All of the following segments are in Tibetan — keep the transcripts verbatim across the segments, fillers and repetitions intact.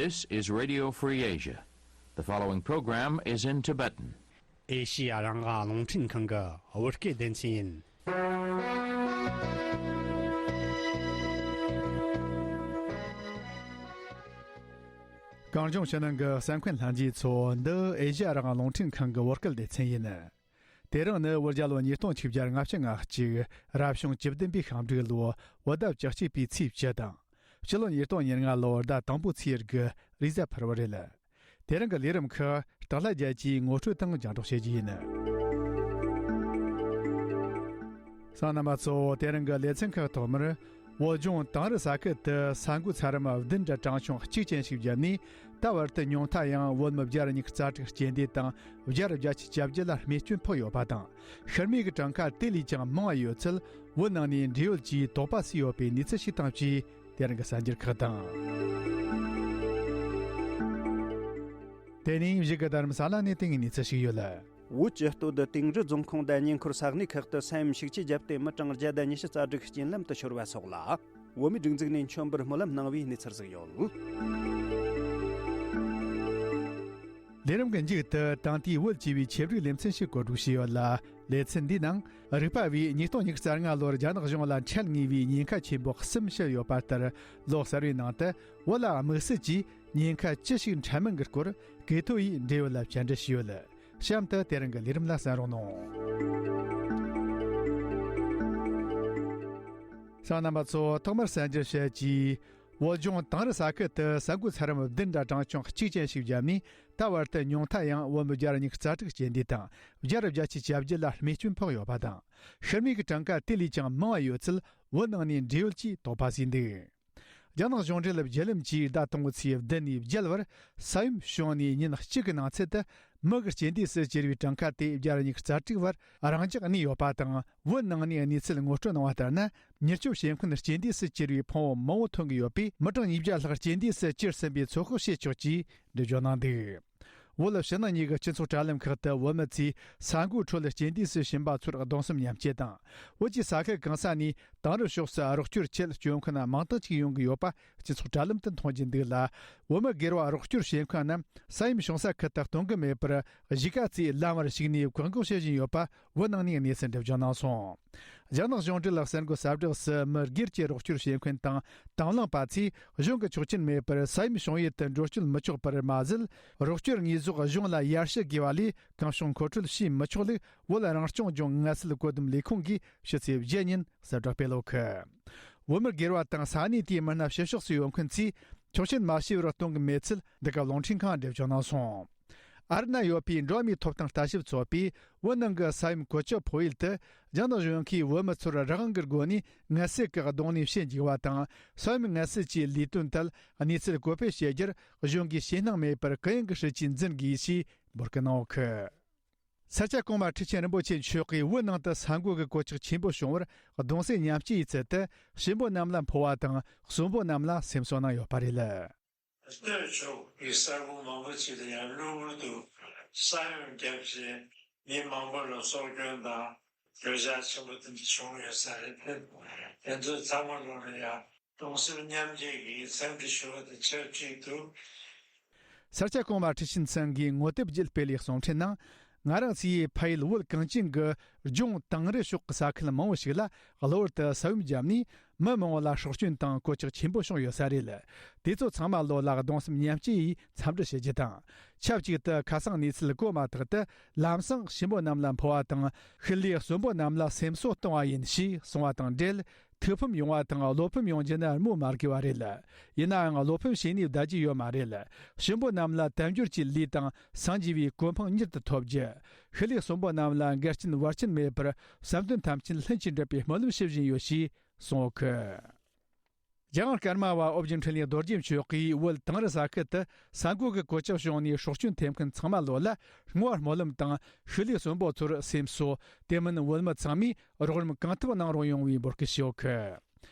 This is Radio Free Asia. The following program is in Tibetan. ཨེ་ཤི་ཡ་རང་དབང་རླུང་འཕྲིན་ཁང་གི་བོད་སྐད་སྡེ་ཚན་ཡིན། གངས་ལྗོངས་ཕྱི་ནང་གི་གསན་མཁན་ལྷན་རྒྱས་ཚོ། འདི་ཨེ་ཤི་ཡ་རང་དབང་རླུང་འཕྲིན་ཁང་གི་བོད་སྐད་སྡེ་ཚན་ཡིན། དེ་རིང་ནི་བོད་རྒྱལ་ལོ་ཉིས་སྟོང་ཆིག་བརྒྱ་ལྔ་བཅུ་ང་གཅིག་རབ་བྱུང་བཅུ་བདུན་པའི་ཤིང་འབྲུག་ལོ་བོད་ཟླ་བཅུ་གཅིག་པའི་ཚེས་བཅུ་དང་། སྤྱི་ལོ་ཉིས་སྟོང་ཉེར་ལྔ་ལོ་ཟླ་དང་པོའི་ཚེས་དགུ་རེས་གཟའ་ཕུར་བུ་རེད། དེ་རིང་གི་ལས་རིམ་ཁག་སྟག་ལྷ་རྒྱལ་གྱིས་ངོ་སྤྲོད་དང་རྒྱང་སྒྲོག་བྱེད་རྒྱུ་ཡིན། གསན་མཁན་རྣམ་པ་ཚོ། དེ་རིང་གི་ལེ་ཚན་ཁག་ཐོག་མར། བོད་ལྗོངས་དིང་རི་ས་ཁུལ་དུ་ས་འགོའི་ཚད་རིམ་བདུན་ར་གྲངས་ཆུང་གཅིག་ཅན་ཞིག་བརྒྱབ་ནས། ད་བར་དུ་ཉུང་མཐའ་ཡང་བོད་མི་བརྒྱ་ར་ཉི་ཤུ་རྩ་དྲུག་རྐྱེན་འདས་དང་། བརྒྱ་ར་བརྒྱད་ཅུ་གྱ་བརྒྱད་ལ་རྨས་སྐྱོན་ཕོག་ཡོད་པ་དང་། ཤི་རྨས་ཀྱི་གྲངས་ཀ་དེ་ལས་ཀྱང་མང་བ་ཡོད་ཚུལ་བོད་ནང་ནས་འབྲེལ་ཡོད་ཀྱིས་དོགས་པ་བྱས་ཡོད་པའི་གནས་ཚུལ་ཞིག་དང་བཅས། དེ་རིང་གི་གསར་འགྱུར་ཁག་དང་། དེ་ནས་གཞུག་གི་རྡ་རམ་ས་ལ་ནས་དེ་སྔའི་གནས་ཚུལ་ཞིག་ཡོད། བོད་ཀྱི་སྟོད་དུ་དིང་རི་རྫོང་ཁོངས་དང་ཉེ་འཁོར་ས་གནས་ཁག་ཏུ་ས་ཡོམ་ཤུགས་ཆེ་བརྒྱབ་སྟེ། མི་གྲངས་བརྒྱ་དང་ཉི་ཤུ་རྩ་དྲུག་རྐྱེན་ལམ་དུ་ཤོར་བ་སོགས་ལ། བོད་མིའི་སྒྲིག་འཛུགས་ནས་མཆོད་འབུལ་སྨོན་ལམ་གནང་བའི་གནས་ཚུལ་ཟིག་ཡོད། ལས་རིམ་གྱི་མཇུག་ཏུ་ད་ལྟའི་བོད་ཅེས་པའི་ཆེད་སྒྲིག་ལེ་ཚན་ཞིག་བཀོད་སྒྲིག་བྱས་ཡོད་ལ། ལེ་ཚན་འདིའི་ནང་། རིག་པ་བས་ཉིས་སྟོང་ཉི་ཤུ་རྩ་ལྔ་ལོར་རྒྱ་ནག་གཞུང་ལ་འཕྲད་ངེས་པའི་ཉེན་ཁ་ཆེན་པོ་གསུམ་བཤད་ཡོད་པ་ལྟར། ལོ་གསར་བའི་ནང་དུ་བོད་ལ་དམིགས་བསལ་གྱིས་ཉེན་ཁ་ཅི་ཞིག་འཕྲད་མིན་གྱི་སྐོར། གུས་ཐོ་ཡིས་འབྲེལ་ཡོད་ལ་བཅར་འདྲི་ཞུས་ཡོད། གཤམ་དུ་དེ་རིང་གི་ལས་རིམ་ལ་གསན་རོགས་གནང་། གསན་མཁན་རྣམ་པ་ཚོ། ཐོག་མར་གསར་འགྱུར་བཤད་ཀྱིས། བོད་ལྗོངས་དིང་རི་ས་ཁུལ་དུ་ས་འགོའི་ཚད་རིམ་བདུན་ར་གྲངས་ཆུང་གཅིག་ཅན་ཞིག་བརྒྱབ་ནས། ད་བར་དུ་ཉུང་མཐའ་ཡང་བོད་མི་བརྒྱ་ར་ཉི་ཤུ་རྩ་དྲུག་རྐྱེན་འདས་དང་། བརྒྱ་ར་བརྒྱད་ཅུ་གྱ་བརྒྱད་ལ་རྨས་སྐྱོན་ཕོག་ཡོད་པ་དང་། ཤི་རྨས་ཀྱི་གྲངས་ཀ་དེ་ལས་ཀྱང་མང་བ་ཡོད་ཚུལ་བོད་ནང་ནས་འབྲེལ་ཡོད་ཀྱིས་དོགས་པ་བྱས་འདུག་རྒྱ་ནག་གཞུང་འབྲེལ་བརྒྱུད་ལམ་གྱིས་ཟླ་དང་པོའི་ཚེས་བདུན་ནས་བརྒྱད་བར། ས་ཡོམ་བྱུང་ནས་ཉིན་གཅིག་གི་ནང་ཚུད་དུ། མི་གི་རྐྱེན་འདས་སུ་གྱུར་བའི་གྲངས་ཀ་དེ་བརྒྱ་ར་ཉི་ཤུ་རྩ་དྲུག་བར་རང་འཇགས་གནས་ཡོད་པ་དང་། བོད་ནང་ནས་གནས་ཚུལ་ངོ་སྤྲོད་གནང་བ་ལྟར་ན། མྱུར་སྐྱོབ་བྱེད་མཁན་རྐྱེན་འདས་སུ་གྱུར་བའི་ཕོ་མོ་མང་བོ་ཐོན་གྱི་ཡོད་པས། མི་གྲངས་ཉིས་བརྒྱ་ལྷག་རྐྱེན་འདས་སུ་གྱུར་ཟིན་པའི་ཚོད་དཔག་བྱེད་ཆོག་ཅེས་འགྲེལ་བརྗོད་གནང་འདུག་བོད་ཕྱི་ནང་གཉིས་ཀྱི་སྤྱི་ཚོགས་དྲ་ལམ་ཁག་ཏུ་བོད་མི་ཚོས་ས་འགོའི་ཁྲོད་རྐྱེན་འདས་སུ་ཕྱིན་པ་ཚོར་གདུང་སེམས་མཉམ་སྐྱེད་དང་། བོད་ཀྱི་ས་ཁུལ་གང་ས་ནས་དིང་རི་ཕྱོགས་སུ་རོགས་སྐྱོར་ཆེད་སྐྱོད་མཁན་མང་དག་ཅིག་ཡོང་གི་ཡོད་པ་སྤྱི་ཚོགས་དྲ་ལམ་དུ་མཐོང་རྒྱུ་འདུག་ལ། བོད་མི་སྒེར་བ་རོགས་སྐྱོར་བྱེད་མཁན་རྣམས་ས་ཡོམ་བྱུང་ས་ཁུལ་དུ་གཏོང་གི་མེད་པར། གཞིས་ཀ་རྩེའི་ལམ་བར་ཞུགས་ནས་བཀག་འགོག་བྱེད་བཞིན་ཡོད་པ་བོད་ནང་ནས་གནས་ཚུལ་འགྲེམས་སྦྱོང་གནང་སོང་། རྒྱ་ནག་གཞུང་འབྲེལ་གསར་འགོད་གསལ་བསྒྲགས་སུ། མི་སྒེར་གྱི་རོགས་སྐྱོར་བྱེད་མཁན་དང་དང་བླངས་པ་ཚོས་གཞུང་གི་ཆོག་མཆན་མེད་པར་ས་ཡོམ་བྱུང་ཡུལ་དུ་འགྲོ་སྐྱོད་མི་ཆོག་པར་མ་ཟད། རོགས་སྐྱོར་དངོས་ཟོག་གཞུང་ལ་ཡར་ཞུ་དགོས་པ་ལས་གང་བྱུང་མཁོ་སྤྲོད་བྱེད་མི་ཆོག་ལུགས། བོད་རང་སྐྱོང་ལྗོངས་ངལ་སེལ་བཀོད་འདོམས་ལས་ཁུངས་ཀྱིས་ཕྱི་ཚེས་བརྒྱད་ཉིན་གསལ་བསྒྲགས་སྤེལ་ཡོད་གི། བོད་མི་སྒེར་བ་དང་ས་གནས་དེའི་མི་སྣ་ཕྱི་ཕྱོགས་སུ་ཡོད་མཁན་ཚོས་ཆོག་མཆན་མ་ཞུས་པར་གཏོང་གི་མེད་ཚུལ་འདི་ག་རླུང་འཕྲིན་ཁང་འགྲེམས་སྦྱོང་གནང་སོང་། ཨ་རི་ན་ཡོད་པའི་འགྲོ་བ་མིའི་ཐོབ་ཐང་ལྟ་ཞིབ་ཚོགས་པས། བོད་ནང་གི་ས་ཡོམ་གོད་ཆག་ཕོག་ཡུལ་དུ་རྒྱ་ནག་གཞུང་གིས་བོད་མི་ཚོར་རང་དབང་གི་སྒོ་ནས་ངལ་སེལ་གྱི་གདོང་ལེན་བྱེད་འཇུག་པ་དང་། ས་ཡོམ་ངལ་སེལ་གྱི་ལས་དོན་ཐད་གནས་ཚུལ་བཀོད་སྤེལ་བྱེད་རྒྱུར་གཞུང་གིས་ཇེ་སྣང་མེད་པར་གུ་ཡངས་ཀྱི་སྲིད་ཇུས་འཛིན་དགོས་ཞེས་འབོད་སྐུལ་གནང་ཡོད་གི། ས་སྐྱ་གོང་མ་ཁྲི་ཆེན་རིན་པོ་ཆེ་མཆོག་གིས་བོད་ནང་དུ་ས་འགོ་གི་གོད་ཆག་ཆེན་པོ་བྱུང་བར་གདུང་སེམས་མཉམ་སྐྱེད་ཡི་ཚུལ་དུ། གཤིན་པོ་རྣམས་ལ་འཕོ་བ་དང་གསོན་པོ་རྣམས་ལ་སེམས་གསོ་གནང་ཡོད་པ་རེད། སྟོད་ཕྱོགས་ཀྱི་ས་ཁུལ་མང་པོ་ཅིག་ལ་ཡང་གློ་བུར་དུ་ས་ཡོམ་བརྒྱབ་རྗེས། མི་མང་པོ་ལ་སྲོག་སྐྱོན་དང་གྱོད་གཞི་ཆེན་པོ་དེ་འདྲ་བྱུང་ཡོད་ས་རེད། དེ་ཚོ་ཚང་མ་ལོ་ལ་ཡང་གདུང་སེམས་མཉམ་སྐྱེད་ཀྱི་འཚམས་འདྲི་ཞུ་བ་དང་ཆབས་ཅིག་ཏུ། ས་སྐྱ་གོང་མ་ཁྲི་ཆེན་ཚང་གིས་ངོ་དེབ་བརྒྱུད་སྤེལ་བའི་གསུང་འཕྲིན་ནང་། ང་རང་ཚོའི་ཕ་ཡུལ་བོད་གངས་ཅན་གྱི་ལྗོངས་དིང་རི་ཕྱོགས་ཀྱི་ས་ཁུལ་མང་བོ་ཞིག་ལ་གློ་བུར་དུ་ས་ཡོམ་བརྒྱབ་ནས། མི་མང་བོ་ལ་སྲོག་སྐྱོན་དང་གོད་ཆག་ཆེན་པོ་བྱུང་ཡོད་ས་རེད། དེ་ཚོ་ཚང་མ་ལོ་ལ་གདུང་སེམས་མཉམ་སྐྱེད་ཡིས་འཚམས་འདྲི་ཞུ་རྒྱུ་དང་། ཆབས་ཅིག་ཏུ་ཁ་སང་གནས་ཚུལ་གོ་མ་ཐག་ཏུ་ལམ་སང་གཤིན་པོ་རྣམས་ལ་འཕོ་བ་དང་། ཤུལ་ལུས་གསོན་པོ་རྣམས་ལ་སེམས་གསོ་གཏོང་བ་ཡིན་ཞེས་གསུངས་པ་དང་འབྲེལ། ཐུགས་ཕམ་ཡོང་བ་དང་བློ་ཕམ་ཡོང་རྒྱུ་ནི་སྨོས་མ་དགོས་པ་རེད། ཡིན་ནའང་བློ་ཕམ་བྱས་ནས་བསྡད་རྒྱུ་ཡོད་མ་རེད། གཤིན་པོ་རྣམས་ལ་དལ་འབྱོར་གྱི་ལུས་དང་སངས་རྒྱས་པའི་གོ་འཕང་མྱུར་དུ་ཐོབ་རྒྱུ། ཤུལ་ལུས་གསོན་པོ་རྣམས་ལ་འགལ་རྐྱེན་བར་ཆད་མེད་པར་བསམ་དོན་ཐམས་ཅད་ལྷུན་གྱིས་འགྲུབ་པའི་སྨོན་ལམ་ཞུ་བཞིན་ཡོད་ཞེས་གསུངས་ཡོད་གི། རྒྱལ་དབང་ཀརྨ་པ་ཨོ་རྒྱན་འཕྲིན་ལས་རྡོ་རྗེ་མཆོག་གིས་བོད་དིང་རི་ས་ཁུལ་དུ་ས་འགོ་གི་གོད་ཆག་བྱུང་ནས་སྲོག་སྐྱོན་ཐེབས་མཁན་ཚང་མ་ལོ་ལ་བསྔོ་བ་སྨོན་ལམ་དང་། ཤུལ་ལུས་གསོན་པོ་ཚོར་སེམས་གསོ། དེ་མིན་བོད་མི་ཚང་མས་རོགས་རམ་གང་ཐུབ་གནང་རོགས་ཡོང་བའི་འབོད་སྐུལ་ཞུས་ཡོད་གི།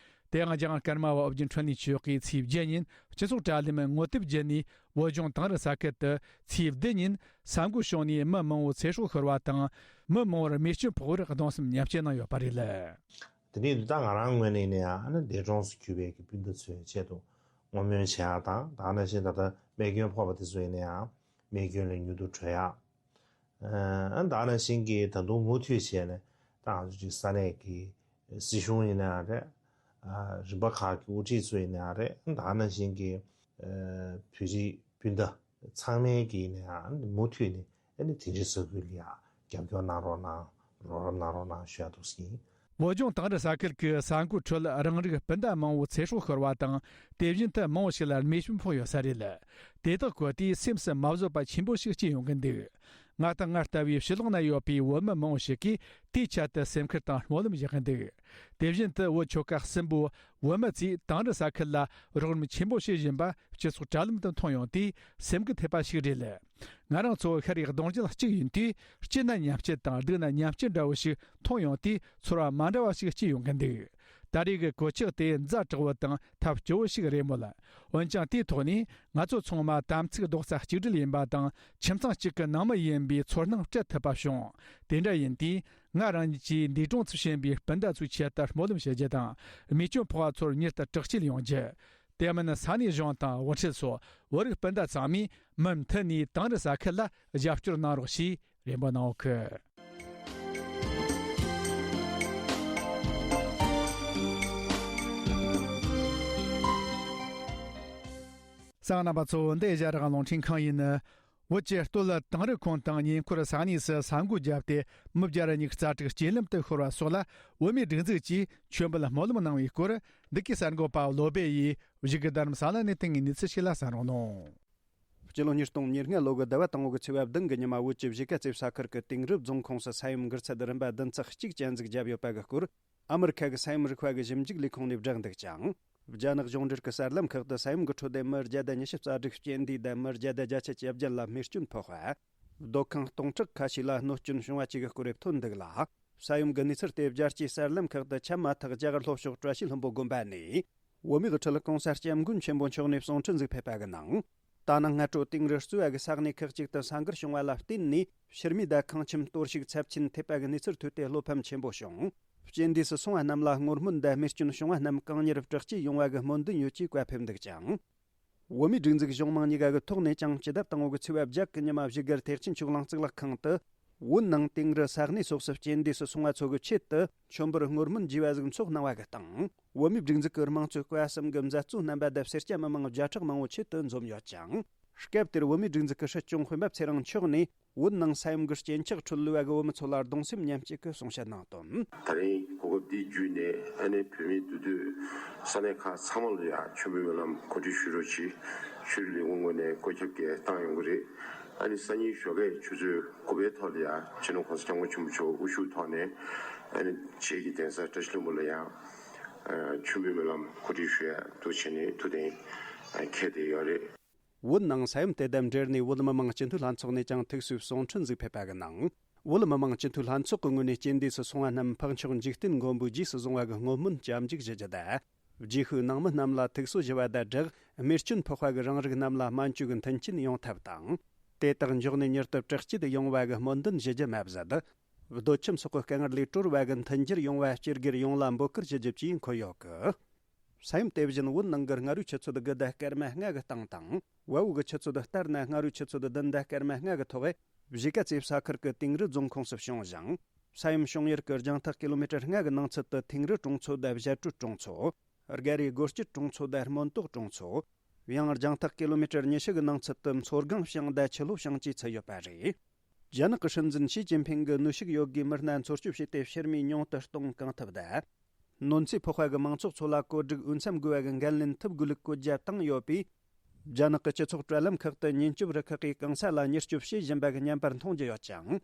དེ་ཡང་རྒྱལ་དབང་ཀརྨ་པ་ཨོ་རྒྱན་འཕྲིན་ལས་མཆོག་གིས་ཚེས་བརྒྱད་ཉིན་སྤྱི་ཚོགས་དྲ་ལམ་ངོ་དེབ་བརྒྱུད་ནས། བོད་ལྗོངས་དིང་རི་ས་ཁུལ་དུ་ཚེས་བདུན་ཉིན་ས་འགོ་བྱུང་ནས་མི་མང་བོ་ཚེ་སྲོག་ཤོར་བ་དང་། མི་མང་བོར་རྨས་སྐྱོན་ཕོག་པར་གདུང་སེམས་མཉམ་སྐྱེད་གནང་ཡོད་པ་རེད། དེ་ནས་ད་ང་རང་ངོས་ནས་ཡིན་ན་ཡང་ཨ་ནི་འདས་གྲོངས་སུ་གྱུར་པའི་གི་སྤུན་ཟླ་ཚོའི་ཆེད་དུ་ བསྔོ་སྨོན་བྱེད་ཡག་དང་། ད་ག་ནང་བཞིན་ད་ལྟ་རྨས་སྐྱོན་ཕོག་པ་དེ་ཚོ་ཡིན་ན་ཡང་རྨས་སྐྱོན་ལ་མྱུར་དུ་གྲོལ་ཡག་ཨ་ད་ག་ནང་བཞིན་གྱི་ད་དུང་མུ་མཐུད་བྱས་ནས་ད་ང་ཚོ་ཅིག་ས་གནས་ཀྱི་སྲིད་གཞུང་ཡིན་ན་ཡང་རེད། ཨ་རིམ་པ་ཁག་གི་དབུ་ཁྲིད་ཚོ་ཡིན་ན་ཡང་རེད། ད་ག་ནང་བཞིན་གྱི་ཨ་བོད་རིགས་སྤུན་ཟླ་ཚང་མའི་གི་ཡིན་ན་ཡང་མུ་མཐུད་ནས་ཨ་ནི་དེ་འདྲའི་ས་ཁུལ་ལ་ཡང་རྒྱབ་སྐྱོར་གནང་རོགས་གནང་། རོགས་རམ་གནང་རོགས་གནང་ཞུ་ཡག་འདུག་ཟེར་གྱི་ཡིན། བོད་ལྗོངས་དིང་རི་ས་ཁུལ་གྱི་ས་འགོའི་ཁྲོད་རང་རིགས་སྤུན་ཟླ་མང་བོ་ཚེ་སྲོག་ཤོར་བ་དང་། དེ་བཞིན་དུ་མང་བོ་ཞིག་ལ་རྨས་སྐྱོན་ཕོག་ཡོད་ས་རེད། དེ་དག་གོ་དུས་སེམས་སུ་མ་བཟོད་པ་ཆེན་པོ་ཞིག་སྐྱེ་ཡོང་གི་འདུག་ང་དང་ང་ལྟ་བུའི་ཕྱི་ལོགས་ན་ཡོད་པའི་བོད་མི་མང་བོ་ཞིག་གིས་དེའི་ཆེད་དུ་སེམས་ཁུར་དང་སྨོན་ལམ་བཞག་གི་འདུག་དེ་བཞིན་དུ་བོད་ཆོལ་ཁ་གསུམ་པོ་བོད་མི་ཚོས་དིང་རི་ས་ཁུལ་ལ་རོགས་རམ་ཆེན་པོ་བྱེད་བཞིན་པ་སྤྱི་ཚོགས་དྲ་ལམ་དུ་མཐོང་ཡོང་དུས་སེམས་འགུལ་ཐེབས་པ་ཞིག་རེད། ང་རང་ཚོ་ཤ་རུས་གདོང་རྒྱུད་གཅིག་ཡིན་དུས། སྐྱིད་ན་མཉམ་སྐྱིད་དང་སྡུག་ན་མཉམ་སྐྱིད་འདྲ་བོ་ཞིག་མཐོང་ཡོང་དུས་ཚོར་བ་མ་འདྲ་བ་ཞིག་སྐྱེ་ཡོང་གི་འདུག་ད་རེས་ཀྱི་གོད་ཆག་དེ་ཛ་དྲག་པོ་དང་ཐབས་སྐྱོ་བོ་ཞིག་རེད་མོད། འོན་ཀྱང་དེའི་ཐོག་ནས་ང་ཚོ་ཚང་མ་དམ་ཚིག་རྡོག་རྩ་གཅིག་སྒྲིལ་ཡིན་པ་དང་། ཁྱིམ་ཚང་གཅིག་གི་ནང་མི་ཡིན་པའི་ཚོར་སྣང་སྤྲད་ཐུབ་པ་བྱུང་། དེ་འདྲ་ཡིན་དུས་ང་རང་ཉིད་ཀྱིས་འདས་གྲོངས་སུ་ཕྱིན་པའི་སྤུན་ཟླ་ཚོའི་ཆེད་དུ་སྨོན་ལམ་བྱེད་རྒྱུ་དང་། རྨས་སྐྱོན་ཕོག་པ་ཚོར་མྱུར་དུ་དྲག་སྐྱེད་ཡོང་རྒྱུ། དེ་མིན་ས་གནས་གཞུང་དང་དབུ་ཁྲིད་སོགས་བོད་རིགས་སྤུན་ཟླ་ཚང་མས་མུ་མཐུད་ནས་དིང་རི་ས་ཁུལ་ལ་རྒྱབ་སྐྱོར་གནང་རོགས་ཞེས་རེ་འབོད་གནང་ཡོད་གི། གསན་མཁན་རྣམ་པ་ཚོ། འདི་ཨེ་ཤ་ཡ་རང་དབང་རླུང་འཕྲིན་ཁང་ཡིན། བོད་ཀྱི་སྟོད་དིང་རི་ཁོངས་དང་ཉེ་འཁོར་ས་གནས་སུ་ས་འགུལ་བརྒྱབ་སྟེ་མི་བརྒྱ་ར་ཉི་ཤུ་རྩ་དྲུག་རྐྱེན་ལམ་དུ་ཤོར་བ་སོགས་ལ་བོད་མིའི་སྒྲིག་འཛུགས་ཀྱིས་མཆོད་འབུལ་སྨོན་ལམ་གནང་བའི་སྐོར། འདི་གའི་གསར་འགོད་པ་བློ་སྦེ་ཡིས་བཞུགས་སྒར་རྡ་རམ་ས་ལ་ནས་བཏང་བའི་གནས་ཚུལ་ཞིག་ལ་གསན་རོགས་གནང་། སྤྱི་ལོ་ཉིས་སྟོང་ཉེར་ལྔ་ལོ་གི་ཟླ་བ་དང་པོ་གི་ཚེས་པ་བདུན་གི་ཉི་མ། བོད་ཀྱི་གཞིས་ཀ་རྩེ་ས་ཁུལ་གྱི་དིང་རི་རྫོང་ཁོངས་སུ་ས་ཡོམ་འགུལ་ཚད་རིམ་པ་བདུན་ཚེག་གཅིག་ཅན་ཟིག་བརྒྱབ་ཡོད་པ་གི་སྐོར། ཨ་མི་རི་ཁ་གི་ས་ཡོམ་རིག་པ་གི་ཞིབ་འཇུག་ལས་ཁུངས་ནས་བསྒྲགས་འདུག་ཅིང་། རྒྱ་ནག་གཞུང་འབྲེལ་གྱི་གསར་ལམ་ཁག་ཏུ་ས་ཡོམ་གྱི་ཁྲོད་དུ་མི་བརྒྱ་དང་ཉི་ཤུ་རྩ་དྲུག་རྐྱེན་འདས་དང་མི་བརྒྱ་དང་བརྒྱད་ཅུ་གྱ་བརྒྱད་ལ་རྨས་སྐྱོན་ཕོག་པ། སྡོད་ཁང་སྟོང་ཕྲག་ཁ་ཤས་ལ་གནོད་སྐྱོན་བྱུང་བ་བཅས་ཀྱི་སྐོར་རེ་ཐོན་འདུག་ལ། ས་ཡོམ་གྱི་གནས་ཚུལ་དེ་བརྒྱ་སྐྱེད་གསར་ལམ་ཁག་ཏུ་ཆད་མ་ཐག་རྒྱ་གར་ལྷོ་ཕྱོགས་བཀྲ་ཤིས་ལྷུན་པོ་དགོན་པ་ནས། བོད་མིའི་དབུ་ཁྲིད་༸གོང་ས་༸སྐྱབས་མགོན་ཆེན་པོ་མཆོག་ནས་གསུང་འཕྲིན་ཟིག་ཕེབས་པ་གི་ནང་། ད་ནངས་སྔ་དྲོ་དིང་རི་རྩིས་པ་གི་ས་གནས་ཁག་ཅིག་ཏུ་ས་འགུལ་བྱུང་བ་ལ་བརྟེན་ནས་ཕྱི་རྨིས་དང་ཁང་ཁྱིམ་གཏོར་བཤིག་ཚབས་ཆེན་ཐེབས་པ་གི་གནས་ཚུལ་ཐོས་ཏེ་བློ་ཕམ་ཆེན་པོ་བྱུང་། རྐྱེན་འདས་སུ་སོང་བ་རྣམས་ལ་བསྔོ་སྨོན་དང་རྨས་སྐྱོན་བྱུང་བ་རྣམས་གང་མྱུར་དྲག་སྐྱེད་ཡོང་བ་གི་སྨོན་འདུན་ཡོད་ཅེས་བཀའ་ཕེབས་འདུག་ཅིང་། བོད་མིའི་སྒྲིག་འཛུགས་གཞུང་མང་གཉིས་ཀ་གི་ཐོག་ནས་ཀྱང་སྤྱི་ཟླ་དང་པོ་གི་ཚེས་པ་བརྒྱད་གི་ཉི་མ་བཞུགས་སྒར་ཐེག་ཆེན་ཆོས་གླིང་གཙུག་ལག་ཁང་དུ། བོད་ནང་དིང་རི་ས་གནས་སོགས་སུ་རྐྱེན་འདས་སུ་སོང་བ་ཚོ་གི་ཆེད་དུ་མཆོད་འབུལ་བསྔོ་སྨོན་བགྱིས་པ་ཟིག་འཚོགས་གནང་བ་གི་སྟེང་། བོད་མིའི་སྒྲིག་འཛུགས་ཀྱི་དམངས་གཙོའི་བཀའ་གསུམ་གྱི་མཛད་གཙོ་རྣམ་པ་དང་སེར་སྐྱ་མི་མང་བརྒྱ་ཕྲག་མང་བོ་ཆེད་དུ་འཛོམས་ཡོད་ཅིང་། སྐབས་དེར་བོད་མིའི་སྒྲིག་འཛུགས་ཀྱི་སྲིད་སྐྱོང་སྤེན་པ་ཚེ་རིང་མཆོག་ནས། བོད་ནང་ས་ཡོམ་གྱི་རྐྱེན་ཆག་ཁྲོད་ལུས་པ་གི་བོད་མི་ཚོ་ལ་གདུང་སེམས་མཉམ་སྐྱེད་ཀྱི་གསུང་བཤད་གནང་དོན། ད་རིང་གོ་སྐབས་འདི་བརྒྱུད་ནས་ཨ་ནེ་བོད་མིའི་འདུས་སྡོད་ས་གནས་ཁག་ཚང་མ་ལ་ཡང་མཆོད་འབུལ་སྨོན་ལམ་གོ་སྒྲིག་ཞུ་རོགས་གྱིས། ཆོས་རིག་ལས་ཁུངས་ངོས་ནས་བཀོད་ཁྱབ་ཀྱིས་བཏང་ཡོང་གི་རེད། ཨ་ནེ་སང་ཉིན་ཞོགས་ཀས་ཆུ་ཚོད་དགུ་པའི་ཐོག་ལ་ཡང་སྤྱི་ནོར་༸གོང་ས་༸སྐྱབས་མགོན་ཆེན་པོ་མཆོག་དབུ་བཞུགས་ཐོག་ནས་ཨ་ནེ་བྱེས་ཀྱི་གདན་ས་བཀྲ་ཤིས་ལྷུན་པོ་ལ་ཡང་མཆོད་འབུལ་སྨོན་ལམ་གོ་སྒྲིག་ཞུ་ཡ་འདུག་བྱས་ནས་ཐུགས་གཏན་འཁེལ་བསྡད་ཡོད་རེད། བོད་ནང་ས་ཡོམ་དེ་དང་འབྲེལ་ནས་བོད་མི་མང་སྤྱི་འཐུས་ལྷན་ཚོགས་ནས་ཀྱང་ཐུགས་གསོའི་གསུང་འཕྲིན་ཟིག་ཕེབས་པ་གི་ནང་། བོད་མི་མང་སྤྱི་འཐུས་ལྷན་ཚོགས་ཀྱི་ངོས་ནས་རྐྱེན་འདས་སུ་སོང་བ་རྣམས་འཕགས་མཆོག་འཇིག་རྟེན་མགོན་པོས་རྗེས་སུ་བཟུང་བ་གི་བསྔོ་སྨོན་སྐྱབས་འཇུག་ཞུ་རྒྱུ་དང་། རྗེས་ཤུལ་ནང་མི་རྣམས་ལ་ཐུགས་གསོ་ཞུ་བ་དང་སྦྲགས། རྨས་སྐྱོན་ཕོག་པ་གི་རང་རིགས་རྣམས་ལ་སྨན་བཅོས་ཀྱི་མཐུན་རྐྱེན་ཡོང་ཐབས་དང་། དེ་དག་མགྱོགས་ནས་མྱུར་དུ་དྲག་སྐྱེད་ཡོང་བ་གི་སྨོན་འདུན་ཞུ་རྒྱུ་མ་ཟད། སྡོད་ཁྱིམ་སོགས་ཀྱི་དཀའ་ངལ་ལས་གྲོལ་བ་གི་མཐུན་འགྱུར་ཡོང་བ་སྤྱི་སྒེར་ཡོངས་ལ་འབོད་སྐུལ་ཞུ་རྒྱུ་བཅས་འཁོད་ཡོད་གི། ས་ཡོམ་དེ་བཞིན་བོད་ནང་གི་སྔ་རོལ་ཆུ་ཚོད་དགུ་དང་སྐར་མ་ལྔ་གི་སྟེང་དང་། བལ་པོ་གི་ཆུ་ཚོད་ལྟར་ན་སྔ་རོལ་ཆུ་ཚོད་བདུན་དང་སྐར་མ་ལྔ་གི་ཐོག་གཞིས་ཀ་རྩེ་ས་ཁུལ་གྱི་དིང་རི་རྫོང་ཁོངས་སུ་བྱུང་ཞིང་། ས་ཡོམ་བྱུང་ཡུལ་གྱི་རྒྱང་ཐག་ཀི་ལོ་མི་ཊར་ལྔ་གི་ནང་ཚུད་དུ་ཐིང་རི་གྲོང་ཚོ་དང་བཞད་སྒྲོལ་གྲོང་ཚོ། སྒ་རའི་སྒོ་སྐྱིད་གྲོང་ཚོ་དང་སྨོན་ཏོག་གྲོང་ཚོ། ཡང་རྒྱང་ཐག་ཀི་ལོ་མི་ཊར་ཉི་ཤུ་གི་ནང་ཚུད་དུ་མཚོ་སྒང་ཤང་དང་ཆུ་ལྷོ་ཤང་བཅས་ཚུད་ཡོད་པ་རེད། རྒྱ་ནག་གི་སྲིད་འཛིན་ཞི་ཅིན་ཕིང་གིས་ནུས་ཤུགས་ཡོད་དགུས་མི་སྣ་འཚོ་སྐྱོབ་བྱས་ཏེ་ཕྱིར་མིའི་ཉུང་དུ་གཏོང་གང་ཐུབ་དང་། གནོད་འཚེ་ཕོག་པ་གི་མང་ཚོགས་ཚོ་ལ་བཀོད་སྒྲིག་འོས་འཚམ་དགོས་པ་གི་འགན་ལེན་ཐུབ་དགོས་ལུགས་བཀོད་རྒྱ་བཏང་ཡོད་པས། རྒྱ་ནག་གི་སྤྱི་ཚོགས་དྲ་ལམ་ཁག་ཏུ་ཉེན་སྐྱོབ་རུ་ཁག་གིས་གང་ས་ལ་མྱུར་སྐྱོབ་བྱེད་བཞིན་པ་གི་བརྙན་པར་མཐོང་རྒྱུ་ཡོད་ཅིང་།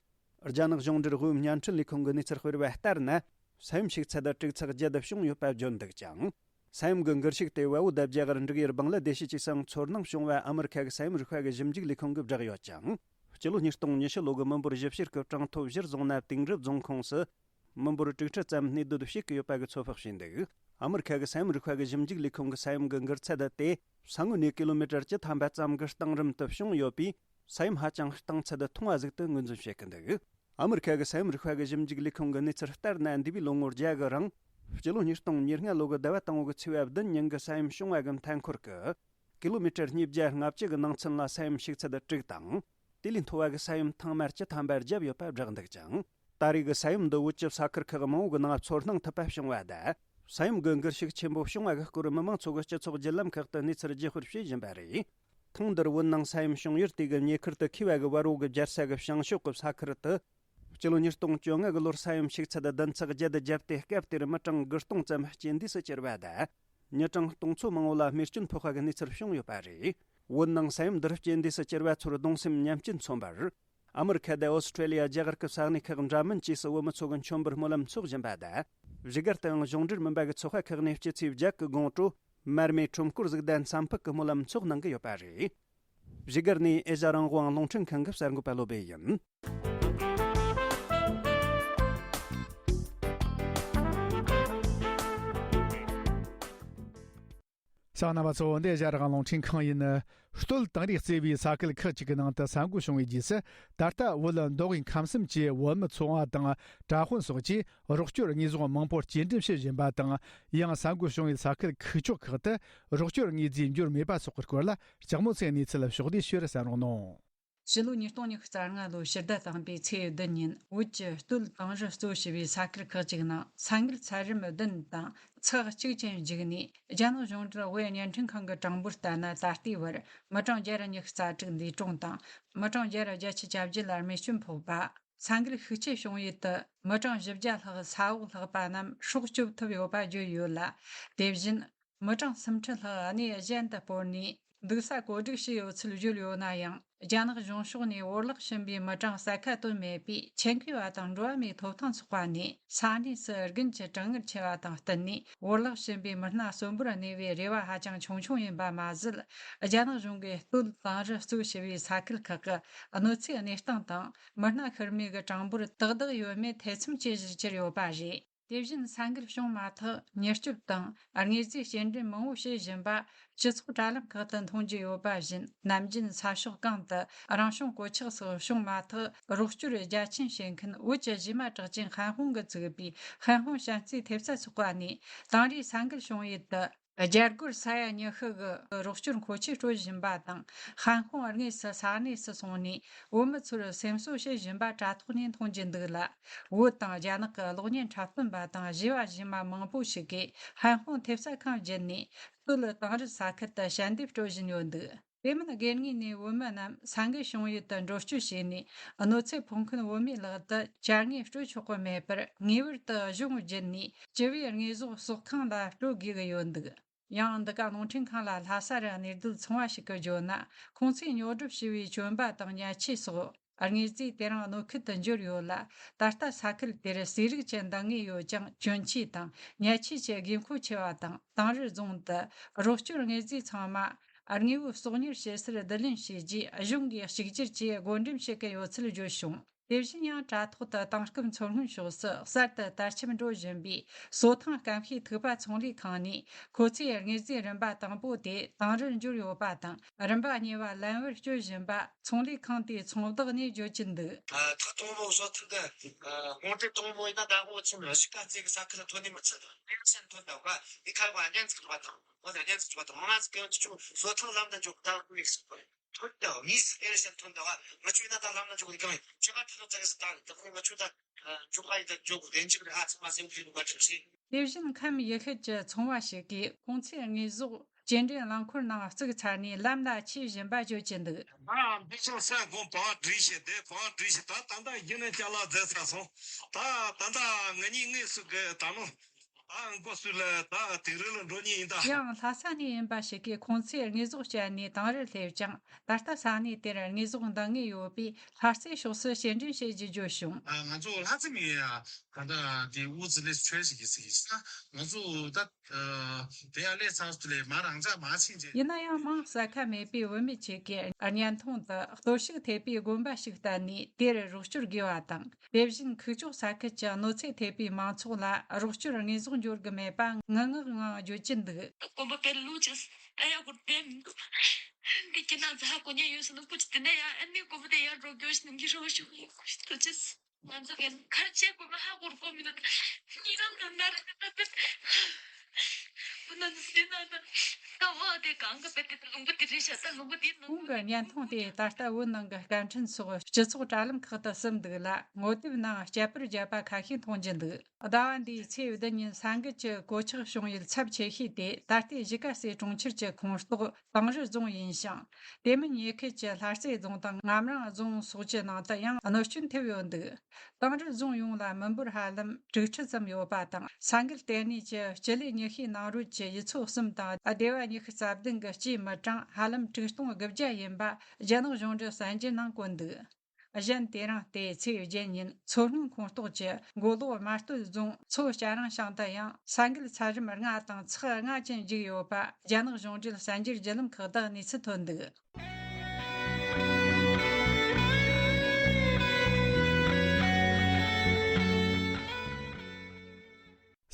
རྒྱ་ནག་གཞུང་འབྲེལ་དབུས་བརྙན་འཕྲིན་ལས་ཁུངས་ཀྱི་གནས་ཚུལ་སྤེལ་བ་ལྟར་ན། ས་ཡོམ་ཤུགས་ཚད་དྲུག་ཚེག་བརྒྱད་བྱུང་ཡོད་པ་བརྗོད་འདུག་ཅིང་། ས་ཡོམ་གྱི་འགུལ་ཤུགས་དེ་བལ་པོ་དང་རྒྱ་གར་འབྲེལ་ཡུལ་བང་ལ་དེ་ཤི་ཅིག་སང་ཚོར་སྣང་བྱུང་བ་ཨ་མི་རི་ཁ་གི་ས་ཡོམ་རིག་པ་གི་ཞིབ་འཇུག་ལས་ཁུངས་ཀྱིས་བསྒྲགས་ཡོད་ཅིང་། སྤྱི་ལོ་ཉིས་སྟོང་ཉི་ཤུ་ལོ་གི་མི་འབོར་བཞི་བཅུ་གི་གྲངས་ཐོ་གཞིར་བཟུང་ན། དིང་རི་རྫོང་ཁོངས་སུ་མི་འབོར་དྲུག་ཁྲི་ཙམ་གནས་སྡོད་བྱེད་ཀྱི་ཡོད་པ་གི་ཚོད་དཔག་བྱས་འདུག་ཨ་མི་རི་ཁ་གི་ས་ཡོམ་རིག་པ་གི་ཞིབ་འཇུག་ལས་ཁུངས་ཀྱི་ས་ཡོམ་གྱི་འགུལ་ཚད་དེ་ས་ངོས་ནས་ཀི་ལོ་མི་ཊར་བཅུ་ཐམ་པ་ཙམ་གྱི་གཏིང་རིམ་དུ་བྱུང་ཡོད་པས། ས་ཡོམ་ཧ་ཅང་གཏིང་ཚད་ཐུང་བ་ཟིག་ཏུ་ངོས་འཛིན་བྱེད་ཀྱི་འདུག་ཨ་མི་རི་ཁ་གི་ས་ཡོམ་རིག་པ་གི་ཞིབ་འཇུག་ལས་ཁུངས་ཀྱི་གནས་ཚུལ་ལྟར་ན། འདས་པའི་ལོ་ངོ་བརྒྱ་གི་རིང་ སྤྱི་ལོ་ཉིས་སྟོང་ཉེར་ལྔ་ལོ་གི་ཟླ་བ་དང་པོ་གི་ཚེས་པ་བདུན་ཉིན་གྱི་ས་ཡོམ་བྱུང་བ་གི་མཐའ་འཁོར་གྱི་ཀི་ལོ་མི་ཊར་ཉིས་བརྒྱ་ལྔ་བཅུ་གི་ནང་ཚུན་ལ་ས་ཡོམ་ཤུགས་ཚད་དྲུག་དང་། དེ་ལས་མཐོ་བ་གི་ས་ཡོམ་ཐེངས་མ་བཅུ་ཐམ་པ་བརྒྱབ་ཡོད་པ་བསྒྲགས་འདུག་ཅིང་། ད་རེས་ཀྱི་ས་ཡོམ་འདི་བོད་ཀྱི་ས་ཁུལ་ཁག་མང་བོ་གི་ནང་ཚོར་སྣང་ཐུབ་པ་བྱུང་བ་དང་། ས་ཡོམ་གྱི་འགུལ་ཤུགས་ཆེན་པོ་བྱུང་བ་གི་སྐོར་མི་མང་ཚོ་གི་སྤྱི་ཚོགས་བརྒྱུད་ལམ་ཁག་ཏུ་གནས་ཚུལ་བརྗེ་སྤེལ་བྱེད་བཞིན་པ་རེད། ཐེངས་འདིར་བོད་ནང་ས་ཡོམ་བྱུང་ཡུལ་དེ་གི་ཉེ་ཁུལ་དུ་མཁས་པ་གི་བར་འོག་གི་རྒྱལ་ས་གི་བྱང་ཕྱོགས་ཀྱི་ས་ཁུལ་དུ། སྤྱི་ལོ་ཉིས་སྟོང་བཅོ་ལྔ་གི་ལོར་ས་ཡོམ་ཤུགས་ཚད་བདུན་ཚེག་བརྒྱད་བརྒྱབ་སྟེ། སྐབས་དེར་མི་གྲངས་དགུ་སྟོང་ཙམ་རྐྱེན་འདས་སུ་གྱུར་བ་དང་། མི་གྲངས་སྟོང་ཚོ་མང་བོ་ལ་རྨས་སྐྱོན་ཕོག་པ་གི་གནས་ཚུལ་བྱུང་ཡོད་པ་རེད། བོད་ནང་ས་ཡོམ་འདིར་རྐྱེན་འདས་སུ་གྱུར་བ་ཚོར་གདུང་སེམས་མཉམ་སྐྱེད་མཚོན་པར། ཨ་མི་རི་ཁ་དང་ཨོ་སི་ཁྲེ་ལི་ཡ་རྒྱ་གར་གྱི་ས་གནས་ཁག་འདྲ་མིན་བཅས་སུ་བོད་མི་ཚོ་གི་མཆོད་འབུལ་སྨོན་ལམ་འཚོགས་བཞིན་པ་དང་། བཞུགས་སྒར་དུའང་གཞུང་འབྲེལ་མིན་པ་གི་ཚོགས་པ་ཁག་ནས་སྤྱི་ཚེས་བརྒྱད་གི་དགོང་དྲོ། མར་མེ་ཁྲོམ་སྐོར་གཟུགས་ལྡན་འཚམས་ཕུག་གི་སྨོན་ལམ་འཚོགས་གནང་གི་ཡོད་པ་རེད། བཞུགས་སྒར་ནས་ཨེ་ཤ་རང་དབང་རླུང་འཕྲིན་ཁང་གི་གསར་འགོད་པ་བློ་བྷེ་ཡིན། གསན་མཁན་རྣམ་པ་ཚོ། འདི་ཨེ་ཤ་རང་དབང་རླུང་འཕྲིན་ཁང་ཡིན། སྟོད་དིང་རི་གཙོས་པའི་ས་ཁུལ་ཁག་ཅིག་གི་ནང་དུ་ས་འགུལ་བྱུང་བའི་རྗེས་སུ། ད་ལྟ་བོད་མདོ་དབུས་ཁམས་གསུམ་གྱི་བོད་མི་ཚོང་པ་དང་གྲྭ་དཔོན་སོགས་ཀྱིས་རོགས་སྐྱོར་དངོས་ཟོག་མང་པོ་སྐྱེལ་འདྲེན་བྱེད་བཞིན་པ་དང་། ཡང་ས་འགུལ་བྱུང་བའི་ས་ཁུལ་ཁུག་ཀྱོག་ཁག་ཏུ་རོགས་སྐྱོར་དངོས་རྫས་འབྱོར་མེད་པ་སོགས་ཀྱི་སྐོར་ལ་ལྕགས་མོ་ཚེ་གནས་ཚུལ་ཕྱོགས་བསྡུས་ཞུ་རུ་གསན་རོགས་གནང་། ཕྱི་ལོ་ཉིས་སྟོང་ཉི་ཤུ་རྩ་ལྔ་ལོའི་ཕྱི་ཟླ་དང་པོའི་ཚེས་བདུན་ཉིན། བོད་ཀྱི་སྟོད་དིང་རི་གཙོ་བྱས་པའི་ས་ཁུལ་ཁག་ཅིག་ནང་ས་འགུལ་ཚད་རིམ་བདུན་དང་ཚེག་གཅིག་ཅན་བརྒྱུད་ནས། རྒྱ་ནག་གཞུང་འབྲེལ་དབུས་བརྙན་འཕྲིན་ཁང་གི་གྲངས་འབོར་ལྟར་ན། ད་ལྟའི་བར་མི་གྲངས་བརྒྱ་དང་ཉི་ཤུ་རྩ་དྲུག་འདས་གྲོངས་དང་། མི་གྲངས་བརྒྱ་དང་བརྒྱད་ཅུ་གྱ་བརྒྱད་ལ་རྨས་སྐྱོན་ཕོག་པ། ས་འགུལ་ཤུགས་ཆེ་བྱུང་ཡུལ་དུ་མི་གྲངས་བཞི་བརྒྱ་ལྷག་ས་འོག་ལྷག་པ་རྣམས་སྲོག་སྐྱོབ་ཐུབ་ཡོད་པ་བརྗོད་ཡོད་ལ། དེ་བཞིན་མི་གྲངས་སུམ་ཁྲི་ལྷག་གནས་གཞན་དུ་སྤོར་ནས་འདུག་ས་བཀོད་སྒྲིག་བྱས་ཡོད་ཚུལ་བརྗོད་ཡོད་ན་ཡང་། རྒྱ་ནག་གཞུང་ཕྱོགས་ནས་བོར་བརླག་ཕྱིན་པའི་མི་གྲངས་ས་ཁ་དོན་མེད་པའི་ཆེད་མཁས་པ་དང་འགྲོ་བ་མིའི་ཐོབ་ཐང་ཚོགས་པ་ནས། ས་གནས་སུ་དགུན་གྱི་གྲང་ངར་ཆེ་བ་དང་བསྟུན་ནས། བོར་བརླག་ཕྱིན་པའི་མི་སྣ་གསོན་པོར་གནས་པའི་རེ་བ་ཧ་ཅང་ཆུང་ཆུང་ཡིན་པ་མ་ཟད། རྒྱ་ནག་གཞུང་གིས་སྟོད་དིང་རི་གཙོ་བྱས་པའི་ས་ཁུལ་ཁག་གི་གནོད་འཚེའི་གནས་སྟངས་དང་། མི་སྣ་ཤི་རྨས་ཀྱི་གྲངས་འབོར་དག་དག་ཡོད་མེད་ཐེ་ཚོམ་ཇི་ཞིག་གྱུར་ཡོད་པ་རེད། དེ་བཞིན་ས་འགུལ་བྱུང་མ་ཐག་མྱུར་སྐྱོབ་དང་དངོས་རྫས་སྐྱེལ་འདྲེན་མང་བོ་བྱེད་བཞིན་པ་སྤྱི་ཚོགས་དྲ་ལམ་ཁག་ཏུ་མཐོང་རྒྱུ་ཡོད་པ་བཞིན། ནམ་རྒྱུན་ས་ཕྱོགས་གང་དུ་རང་བྱུང་གོད་ཆག་སོགས་བྱུང་མ་ཐག་རོགས་སྐྱོར་རྒྱ་ཆེན་བྱེད་མཁན་བོད་ཀྱི་གཞས་མ་གྲགས་ཅན་ཧན་ཧོང་གིས་བཙུགས་པའི་ཧན་ཧོང་བྱམས་བརྩེའི་ཐེབས་རྩ་ཚོགས་པ་ནས། དིང་རིའི་ས་འགུལ་བྱུང་ཡུལ་དུ་རྒྱ་སྒོར་ས་ཡ་ཉི་ཤུ་གི་རོགས་སྐྱོར་མཁོ་ཆས་སྤྲོད་བཞིན་པ་དང་། ཧན་ཧོང་དངོས་སུ་ས་གནས་སུ་སོང་ནས་བོད་མི་ཚོར་སེམས་གསོ་བྱེད་བཞིན་པ་དྲ་ཐོག་ནས་མཐོང་རྒྱུ་འདུག་ལ། བོད་དང་རྒྱ་ནག་གི་གློག་བརྙན་འཁྲབ་སྟོན་པ་དང་གཞས་པ་གཞས་མ་མང་པོ་ཞིག་གིས་ཧན་ཧོང་ཐེབས་རྩ་ཁང་བརྒྱུད་ནས་སྟོད་དིང་རི་ས་ཁུལ་དུ་ཞལ་འདེབས་སྤྲོད་བཞིན་ཡོད་འདུག་དེ་མིན་སྒེར་ངོས་ནས་བོད་མི་རྣམས་ས་འགུལ་བྱུང་ཡུལ་དུ་འགྲོ་སྐྱོད་བྱས་ནས། གནོད་འཚེ་ཕོག་མཁན་བོད་མིའི་ལག་ཏུ་ཅ་དངོས་སྤྲོད་ཆོག་གི་མེད་པར། ངེས་པར་དུ་གཞུང་བརྒྱུད་ནས་སྤྱི་པའི་དངོས་ཟོག་གསོག་ཁང་ལ་སྤྲོད་དགོས་ཀྱི་ཡོད་འདུག་ཡང་འདི་ག་རླུང་འཕྲིན་ཁང་ལ་ལྷ་ས་རུ་གནས་སྡོད་ཚོང་བ་ཞིག་གིས་བརྗོད་ན། ཁོང་ཚོས་ཉོ་སྒྲུབ་བྱས་པའི་གྱོན་པ་དང་ཉལ་ཆས་སོགས་དངོས་རྫས་དེ་རིང་གནོད་ཁུལ་དུ་འབྱོར་ཡོད་ལ། ད་ལྟ་ས་ཁུལ་དེར་ཟས་རིགས་ཀྱི་འདང་ངེས་ཡོད་ཀྱང་། གྱོན་ཆས་དང་ཉལ་ཆས་ཀྱི་དགོས་མཁོ་ཆེ་བ་དང་། དིང་རི་རྫོང་དུ་རོགས་སྐྱོར་དངོས་རྫས་ཚང་མ་དངོས་པོའི་གསོག་ཉར་བྱེད་སར་བསྡུ་ལེན་བྱས་རྗེས། གཞུང་གིས་གཅིག་གྱུར་གྱིས་བགོ་འགྲེམས་བྱེད་ཀྱི་ཡོད་ཚུལ་བརྗོད་བྱུང་། དེ་བཞིན་ཡང་། དྲ་ཐོག་ཏུ་དེང་སྐབས་མཚོ་སྔོན་ཕྱོགས་སུ་གསར་དུ་དར་ཁྱབ་འགྲོ་བཞིན་པའི་གསོ་ཐང་སྐམ་ཤས་ཐིགས་པ་ཚོང་ལས་ཁང་ནས། ཁོ་ཚོའི་དངོས་རྫས་རིམ་པ་དང་པོ་དེ་དིང་རིར་འབྱོར་ཡོད་པ་དང་། རིམ་པ་གཉིས་པ་ལན་བུར་སྐྱོད་བཞིན་པ་ཚོང་ལས་ཁང་དེའི་ཚོང་བདག་ནས་བརྗོད་ཀྱི་འདུག་ཨ། ཐོག་དང་པོ་བཟོ་ཐུབ་གི། ཨ། དངོས་འབྲེལ་དང་པོ་ཡིན་ན། ད་འོ་ཆུ་ནི་གཞིས་ཀ་རྩེ་གི་ས་ཁུལ་ལ་ཐོན་ནི་མི་ཚད། དེ་ནས་སེམས་ཐོན་ད་ག་འདི་ཁ་བ་གཉན་ཚིག་བ་དང་། འོ་ད་གཉན་ཚིག་བ་དང་། མ་ཚིག་གི་ཆུ་བཟོ་ཐང་ལམ་དུ་འཇོག་ད་དམིགས་སུ་བཀོད། ཐོན་ད་མིས་ཨེ་རེ་སེམས་ཐོན་ད་བ། ང་ཆུ་ཡིན་ན་ད་ལམ་ན་འཇོག་གི་གང་ཡིན། ཆུ་ཁ་ཐུ་ལོ་ཙག་གི་སི་ད་ད་ཁོ་ང་ཆུ་ད་འཇོག་ག་ཡིན། ད་འཇོག་གི་དེ་འཇིག་རེ་ཨ་ཚང་མ་སེམས་ཀྱི་ལུག་པ་ཁྲིམས་སེ། དེ་བཞིན་ཁམས་ཡུལ་ཤུལ་གྱི་ཚོང་བ་ཞིག་གིས་ཁོང་ཚོའི་དངོས་ཟོག་སྐྱེལ་འདྲེན་རླངས་འཁོར་ནང་བཙུགས་ཚར་ནས་ལམ་ལ་ཆས་བཞིན་པ་བརྗོད་ཀྱི་འདུག་ཨ། འདི་ཚོ་ས་གོང་བང་བསྒྲིགས་ཤིག་དེ་བང་བསྒྲིགས་ཤིག་ད་ད་ལྟ་གཞི་ནས་ཅ་ལག་རྫས་ཚར་སོང་། ད་ད་ལྟ་ང་གཉིས་དངོས་སུ་གི་ད་ནོ། ད་འགོ་སུ་ལ་ད་དེ་རི་ལ་འགྲོ་ཉེན་ཡིན་ད། ཡང་ལྷ་ས་ནས་ཡིན་པ་ཞིག་གིས་ཁོང་ཚོས་དངོས་ཟོག་སྤྱད་ནས་དིང་རི་སླེབས་ཀྱང་། ད་ལྟ་ས་གནས་དེར་དངོས་ཟོག་འདང་ངེས་ཡོད་པས། ལྷ་རྩེ་ཕྱོགས་སུ་སྐྱེལ་འདྲེན་བྱེད་རྒྱུ་བརྗོད་བྱུང་། ང་ཚོ་ལྷ་རྩེ་མི་ཡ་ད་ལྟ་དེ་དབུ་ཙི་ལེ་ཆོས་ཞིག་གིས་ཟིག་ཡིན་ས། ང་ཚོ་ད་དེ་ཡ་ལེ་ཚང་སུ་ལེ་མ་རང་ཅག་མ་ཕྱིན་རྗེས། ཡིན་ན་ཡང་མང་ས་ཁ་མེད་པའི་བུད་མེད་ཅིག་གིས་བརྙན་ཐུང་དུ་གཏོར་བཤིག་ཐེབས་པའི་དགོན་པ་ཞིག་བསྟན་ནས་དེར་རོགས་སྐྱོར་དགོས་པ་དང་། དེ་བཞིན་ཁུག་ཀྱོག་ས་ཁུལ་གྱི་གནོད་འཚེ་ཐེབས་པའི་མང་ཚོགས་ལ་རོགས་སྐྱོར་དངོས་ཟོག་འབྱོར་གྱི་མེད་པ་ངུ་ངག་ངང་བརྗོད་ཀྱིན་འདུག་དགོན་པ་དཔེར་ལོ་ཅིག་ཨ་ཡ་གུར་དཔེ་མི་འདུག་འདི་ཀྱི་ན་ཛ་ཧ་གོ་ཉན་ཡོད་སུ་ནུ་པུ་ཅི་དེ་ནས་ཡང་ཨ་ནི་དགོན་པ་དེ་ཡར་འགྲོ་རྒྱུ་ཞིག་ནམ་གྱི་རོ་ཞུ་གི་ཡོད་ཀུ་ཤི་ཐུ་ཅིས། ང་ཚོ་གི་ཁར་ཆེ་དགོན་པ་ཧ་གོར་གོ་མི་འདུག་ཉི་རང་ནང་ན་རེ་ད་དཔེ་ ཁོང་གི་བརྙན་ཐུང་དེ་ད་ལྟ་བོད་ནང་གི་སྐད་འཕྲིན་སོགས་སྤྱི་ཚོགས་དྲ་ལམ་ཁག་ཏུ་གསུམ་འདུག་ལ། ངོ་དེབ་ནང་སྐྱེས་པར་རྒྱལ་པོ་རྒྱལ་པོ་ཁ་ཤས་མཐོང་རྒྱུ་འདུག་ཟླ་བ་འདིའི་ཚེས་བདུན་ཉིན་ས་འགུལ་གྱི་གོད་ཆག་བྱུང་ཡུལ་ཚབས་ཆེ་ཤོས་དེ་ད་ལྟའི་གཞིས་ཀ་རྩེ་གྲོང་ཁྱེར་གྱི་ཁོངས་གཏོགས་དིང་རི་རྫོང་ཡིན་ཞིང་། དེ་མིན་ཉེ་ཁུལ་གྱི་ལྷ་རྩེ་རྫོང་དང་ངམ་རང་རྫོང་སོགས་ཀྱི་ནང་དུ་ཡང་གནོད་སྐྱོན་ཐེབས་ཡོད་འདུག་དིང་རི་རྫོང་ཡོངས་ལ་མི་འབོར་ཧ་ལམ་དྲུག་ཁྲི་ཙམ་ཡོད་པ་དང་། ས་འགུལ་དེ་ནས་ཀྱི་སྤྱི་ལེ་ཉི་ཤུའི་ནང་རོལ་གྱི་ཡུལ་ཚོ་གསུམ་དང་སྡེ་བ་ཉི་ཤུ་རྩ་བདུན་གྱི་སྤྱིའི་མི་གྲངས་ཧ་ལམ་དྲུག་སྟོང་དགུ་བརྒྱ་ཡིན་པ་རྒྱ་ནག་གཞུང་འབྲེལ་གསར་འགྱུར་ནང་བཀོད་འདུག་གཞན། དེ་རིང་སྟེ་ཚེས་བརྒྱད་ཉིན་མཚོ་སྔོན་ཁོངས་གཏོགས་ཀྱི་མགོ་ལོག་རྨ་སྟོད་རྫོང་མཚོ་སྐྱ་རིང་ཤང་དུ་ཡང་ས་འགུལ་ཚད་རིམ་ལྔ་དང་ཚེག་ལྔ་ཅན་བརྒྱུད་ཡོད་པ་རྒྱ་ནག་གཞུང་འབྲེལ་གསར་འགྱུར་བརྒྱུད་ལམ་ཁག་ཏུ་གནས་ཚུལ་ཐོན་འདུག་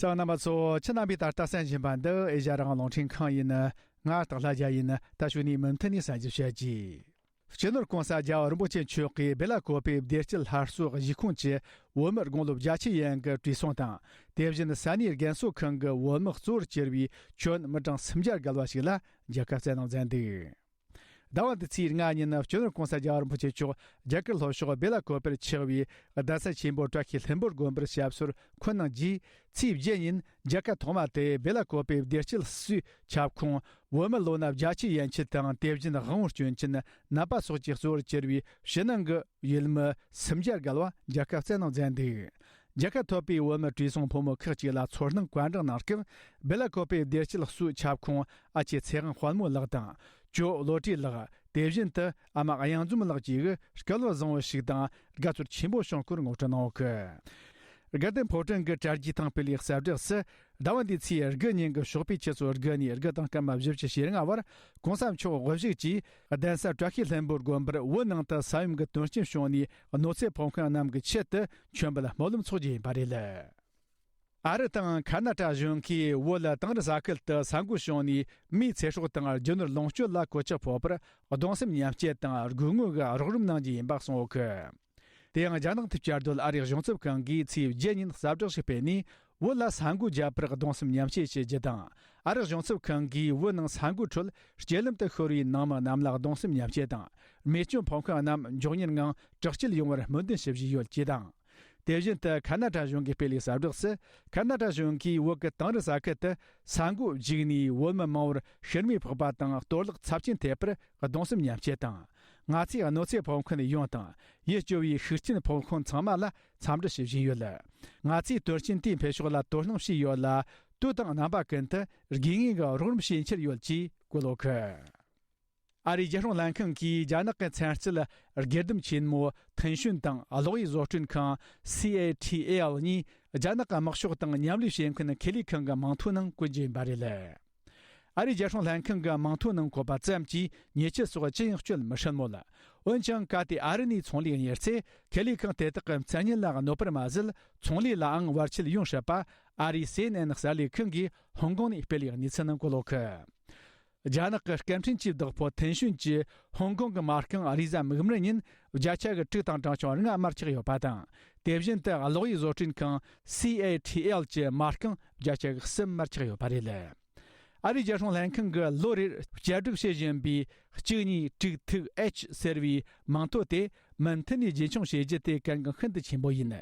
གསན་མཁན་རྣམ་པ་ཚོ། ཁྱེད་རྣམ་པས་ད་ལྟ་གསན་བཞིན་པ་འདི་ཨེ་ཤ་ཡ་རང་དབང་རླུང་འཕྲིན་ཁང་ཡིན། ང་སྟག་ལྷ་རྒྱལ་ཡིན། ད་གཞུག་ནས་མུ་མཐུད་ནས་གསན་རྒྱུ་བྱེད་ཀྱི། སྤྱི་ནོར་༸གོང་ས་༸རྒྱལ་བ་རིན་པོ་ཆེ་མཆོག་གིས་སྦེ་ལ་ཀོ་པེ་བདེ་སྐྱིད་སླར་གསོ་གཞིས་ཁོངས་ཀྱི་བོད་མི་དགུང་ལོ་བརྒྱད་ཅུ་ཡན་གྱི་གྲོས་ཚོགས་དང་། དེ་བཞིན་ས་གནས་རྒན་གསོ་ཁང་གི་བོད་མི་གཙོ་བོར་གྱུར་བའི་ཁྱོན་མི་གྲངས་སུམ་བརྒྱ་བརྒལ་བ་ཞིག་ལ་མཇལ་ཁ་བསྩལ་གནང་མཛད་འདུག་ཟླ་བ་འདི་ཚེས་ལྔ་ཉིན་སྤྱི་ནོར་༸གོང་ས་༸རྒྱལ་བ་རིན་པོ་ཆེ་མཆོག་རྒྱ་གར་ལྷོ་ཕྱོགས་སྦེ་ལ་ཀོ་པེར་ཆགས་པའི་གདན་ས་ཆེན་པོ་བཀྲ་ཤིས་ལྷུན་པོ་དགོན་པར་ཞབས་སོར་འཁོད་གནང་རྗེས། ཚེས་བརྒྱད་ཉིན་མཇལ་ཁ་ཐོག་མ་དེ་སྦེ་ལ་ཀོ་པེ་བདེ་སྐྱིད་གསོའི་ཁྱབ་ཁོངས་བོད་མི་ལོ་ན་བརྒྱད་ཅུ་ཡན་ཆད་དང་། དེ་བཞིན་དབང་བོ་སྐྱོན་ཅན་ནད་པ་སོགས་ཀྱི་གཙོ་བོར་གྱུར་བའི་ཕྱི་ནང་གི་ཡུལ་མི་སུམ་བརྒྱ་བརྒལ་བ་མཇལ་ཁ་བསྩལ་གནང་མཛད་འདུག་མཇལ་ཁ་ཐོབ་པའི་བོད་མི་བགྲེས་སོང་ཕོ་མོ་ཁག་ཅིག་ལ་ཚོར་སྣང་བཀའ་འདྲི་གནང་སྐབས། སྦེ་ལ་ཀོ་པེ་བདེ་སྐྱིད་གསོའི་ཁྱབ་ཁོངས་ཨ་ཅེ་ཚེ་དབང་དཔལ་མོ་ལགས་དང་། ཇོ་བློ་གྲོས་ལགས། དེ་བཞིན་དུ་ཨ་མ་གཡང་འཛོམས་ལགས་ཀྱིས་སྐལ་བ་བཟང་བོ་ཞིག་དང་དགའ་ཚོར་ཆེན་པོ་བྱུང་སྐོར་ངོ་སྤྲོད་གནང་ཡོད་གི། དགའ་ལྡན་ཕོ་བྲང་གི་དྲ་རྒྱའི་ཐང་སྤེལ་ཡིག་གསལ་བསྒྲགས་སུ། ཟླ་བ་འདིའི་ཚེས་དགུ་ཉིན་གྱི་ཞོགས་པའི་ཆུ་ཚོད་དགུ་ནས་དགུ་དང་སྐར་མ་བཞི་བཅུ་ཞེ་ལྔ་བར། གོང་ས་མཆོག་དབུ་བཞུགས་ཀྱིས་གདན་ས་བཀྲ་ཤིས་ལྷུན་པོ་དགོན་པར་བོད་ནང་དུ་ས་ཡོམ་གྱི་དོན་རྐྱེན་བྱུང་ནས་གནོད་འཚེ་ཕོག་མཁན་རྣམས་ཀྱི་ཆེད་དུ་མཆོད་འབུལ་སྨོན་ལམ་འཚོགས་རྒྱུ་ཡིན་པ་རེད། ཨ་རི་དང་ཁ་ན་ཏྲ་གཞུང་གིས་བོད་དང་རི་ས་ཁུལ་དུ་ས་འགུལ་བྱུང་ནས་མིའི་ཚེ་སྲོག་དང་རྒྱུ་ནོར་ལོངས་སྤྱོད་ལ་གོད་ཆག་ཕོག་པར་གདུང་སེམས་མཉམ་སྐྱེད་དང་སྒོ་དངོས་ཀྱི་རོགས་རམ་གནང་རྒྱུ་ཡིན་པ་གསུངས་ཡོད་གི། དེ་ཡང་རྒྱ་ནག་གི་བཅའ་སྡོད་ཨ་རིའི་གཞུང་ཚབ་ཁང་གིས་ཚེས་བརྒྱད་ཉིན་གསལ་བསྒྲགས་ཤིག་སྤེལ་ནས། བོད་ལ་ས་འགུལ་བརྒྱབ་པར་གདུང་སེམས་མཉམ་སྐྱེད་བྱེད་རྒྱུ་དང་། ཨ་རིའི་གཞུང་ཚབ་ཁང་གིས་བོད་ནང་ས་འགུལ་ཁྲོད་རྐྱེན་ལམ་དུ་ཤོར་བའི་ནང་མི་རྣམས་ལ་གདུང་སེམས་མཉམ་སྐྱེད་དང་། རྨས་སྐྱོན་ཕོག་མཁན་རྣམས་མགྱོགས་མྱུར་ངང་དྲག་སྐྱེད་ཡོང་བར་སྨོན་འདུན་ཞུ་བཞིན་ཡོད་ཅེས་དང་། དེ་བཞིན་དུ་ཁ་ན་ཏྲ་གཞུང་གིས་སྤེལ་བའི་གསལ་བསྒྲགས་སུ། ཁ་ན་ཏྲ་གཞུང་གིས་བོད་ཀྱི་དིང་རི་ས་ཁུལ་དུ་ས་འགུལ་བརྒྱུགས་ནས་བོད་མི་མང་བོར་ཤི་རྨས་ཕོག་པ་དང་གཏོར་བརླག་ཚབས་ཆེན་ཐེབས་པར་གདུང་སེམས་མཉམ་སྐྱེད་དང་། ང་ཚོས་གནོད་འཚེ་ཕོག་མཁན་ཡོངས་དང་། ཡིད་སྐྱོ་བའི་ཤུགས་རྐྱེན་ཕོག་མཁན་ཚང་མ་ལ་འཚམས་འདྲི་ཞུ་བཞིན་ཡོད། ང་ཚོས་དོན་རྐྱེན་དེའི་འཕེལ་ཕྱོགས་ལ་དོ་སྣང་བྱས་ཡོད་ལ། དུས་དང་རྣམ་པ་ཀུན་ཏུ་དགོས་ངེས་ཀྱི་རོགས་རམ་བྱེད་འཆར་ཡོད་ཅེས་བཀོད་ཡོད་གི། ཨ་རིའི་རྒྱལ་སྲུང་ལྷན་ཁང་གིས་རྒྱ་ནག་གི་ཚན་རྩལ་སྒེར་སྡེ་ཆེན་མོ་ཐེན་ཤུན་དང་གློག་དབྱེ་བཟོ་སྐྲུན་ཁང་སི་ཨེ་ཐི་ཨེལ་གཉིས་རྒྱ་ནག་གི་དམག་ཤོག་དང་མཉམ་ལས་བྱེད་མཁན་ཁེ་ལས་ཁང་གི་མིང་ཐོའི་ནང་བཀོད་རྒྱུ་ཡིན་པ་རེད། ཨ་རིའི་རྒྱལ་སྲུང་ལྷན་ཁང་གི་མིང་ཐོའི་ནང་བཀོད་པ་ཙམ་གྱིས་ཉེས་ཆད་སོགས་ཅི་ཡང་གཅོད་མི་སྲིད་མོད། འོན་ཀྱང་གལ་ཏེ་ཨ་རི་ནས་ཚོང་ལས་གཉེར་ཚེ། ཁེ་ལས་ཁང་དེ་དག་གི་མཚན་སྙན་ལ་གནོད་པར་མ་ཟད། ཚོང་ལས་ལའང་བར་ཆད་ཡོང་སྲིད་པ། ཨ་རིའི་སི་ཨེན་ཨེན་གསར་ལས་ཁང་གིས་ཧོང་ཀོང་ནས་སྤེལ་བའི་གནས་ཚུལ་ནང་བཀོད་ཡོད་གི། རྒྱ་ནག་གི་སྐད་འཕྲིན་གྱི་བདག་པོ་ཐེན་ཤུན་གྱིས་ཧོང་ཀོང་གི་མ་རྐང་རེས་གཟའ་མིག་དམར་ཉིན་བརྒྱ་ཆ་གི་དྲུག་དང་གྲངས་ཆུང་ལྔ་མར་ཆག་ཡོད་པ་དང་། དེ་བཞིན་དུ་གློག་དབྱེ་བཟོ་སྐྲུན་ཁང་སི་ཨེ་ཐི་ཨེལ་གྱི་མ་རྐང་བརྒྱ་ཆ་གི་གསུམ་མར་ཆག་ཡོད་པ་རེད། ཨ་རིའི་རྒྱལ་སྲུང་ལྷན་ཁང་གིས་ལོ་རེར་བསྐྱར་སྒྲིག་བྱེད་བཞིན་པའི་གཅིག་གཉིས་དྲུག་ཐིག་ཨེཆ་ཟེར་བའི་མིང་ཐོ་དེ་མུ་མཐུད་ནས་རྒྱུན་འཁྱོངས་བྱེད་རྒྱུ་དེ་གལ་འགངས་ཤིན་ཏུ་ཆེན་པོ་ཡིན།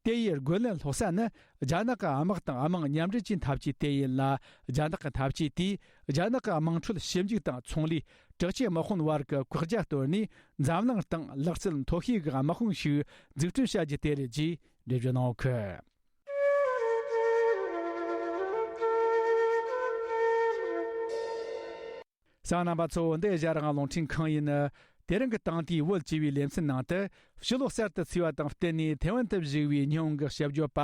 དེ་ཡི་རྒོལ་ལན་སློག་ས་ནི་རྒྱ་ནག་གི་དམག་དང་དམངས་མཉམ་འབྲེལ་གྱི་འཐབ་ཇུས་དེ་ཡིན་ལ། རྒྱ་ནག་གི་འཐབ་ཇུས་དེས་རྒྱ་ནག་གི་དམངས་ཁྲོད་ཞིབ་འཇུག་དང་ཚོང་ལས། དྲག་ཆས་དམག་དཔོན་བར་གྱི་བཀག་རྒྱ་གཏོར་ནས། འཛམ་གླིང་སྟེང་ལག་རྩལ་མཐོ་ཤོས་ཀྱི་དམག་དཔུང་ཞིག་འཛུགས་སྐྲུན་བྱ་རྒྱུ་དེ་རེད་ཅེས་འགྲེལ་བརྗོད་གནང་ཡོད་གི། གསན་མཁན་རྣམ་པ་ཚོ། འདི་ཨེ་ཤ་ཡ་རང་དབང་རླུང་འཕྲིན་ཁང་ཡིན། དེ་རིང་གི་དེང་དུས་བོད་ཅེས་པའི་ལེ་ཚན་ནང་དུ། ཕྱི་ལོ་གསར་དུ་ཚུད་པ་དང་བསྟུན་ནས་ཐེ་ཝན་དུ་བཞུགས་པའི་ཉི་ཧོང་གི་ཞིབ་དཔྱོད་པ་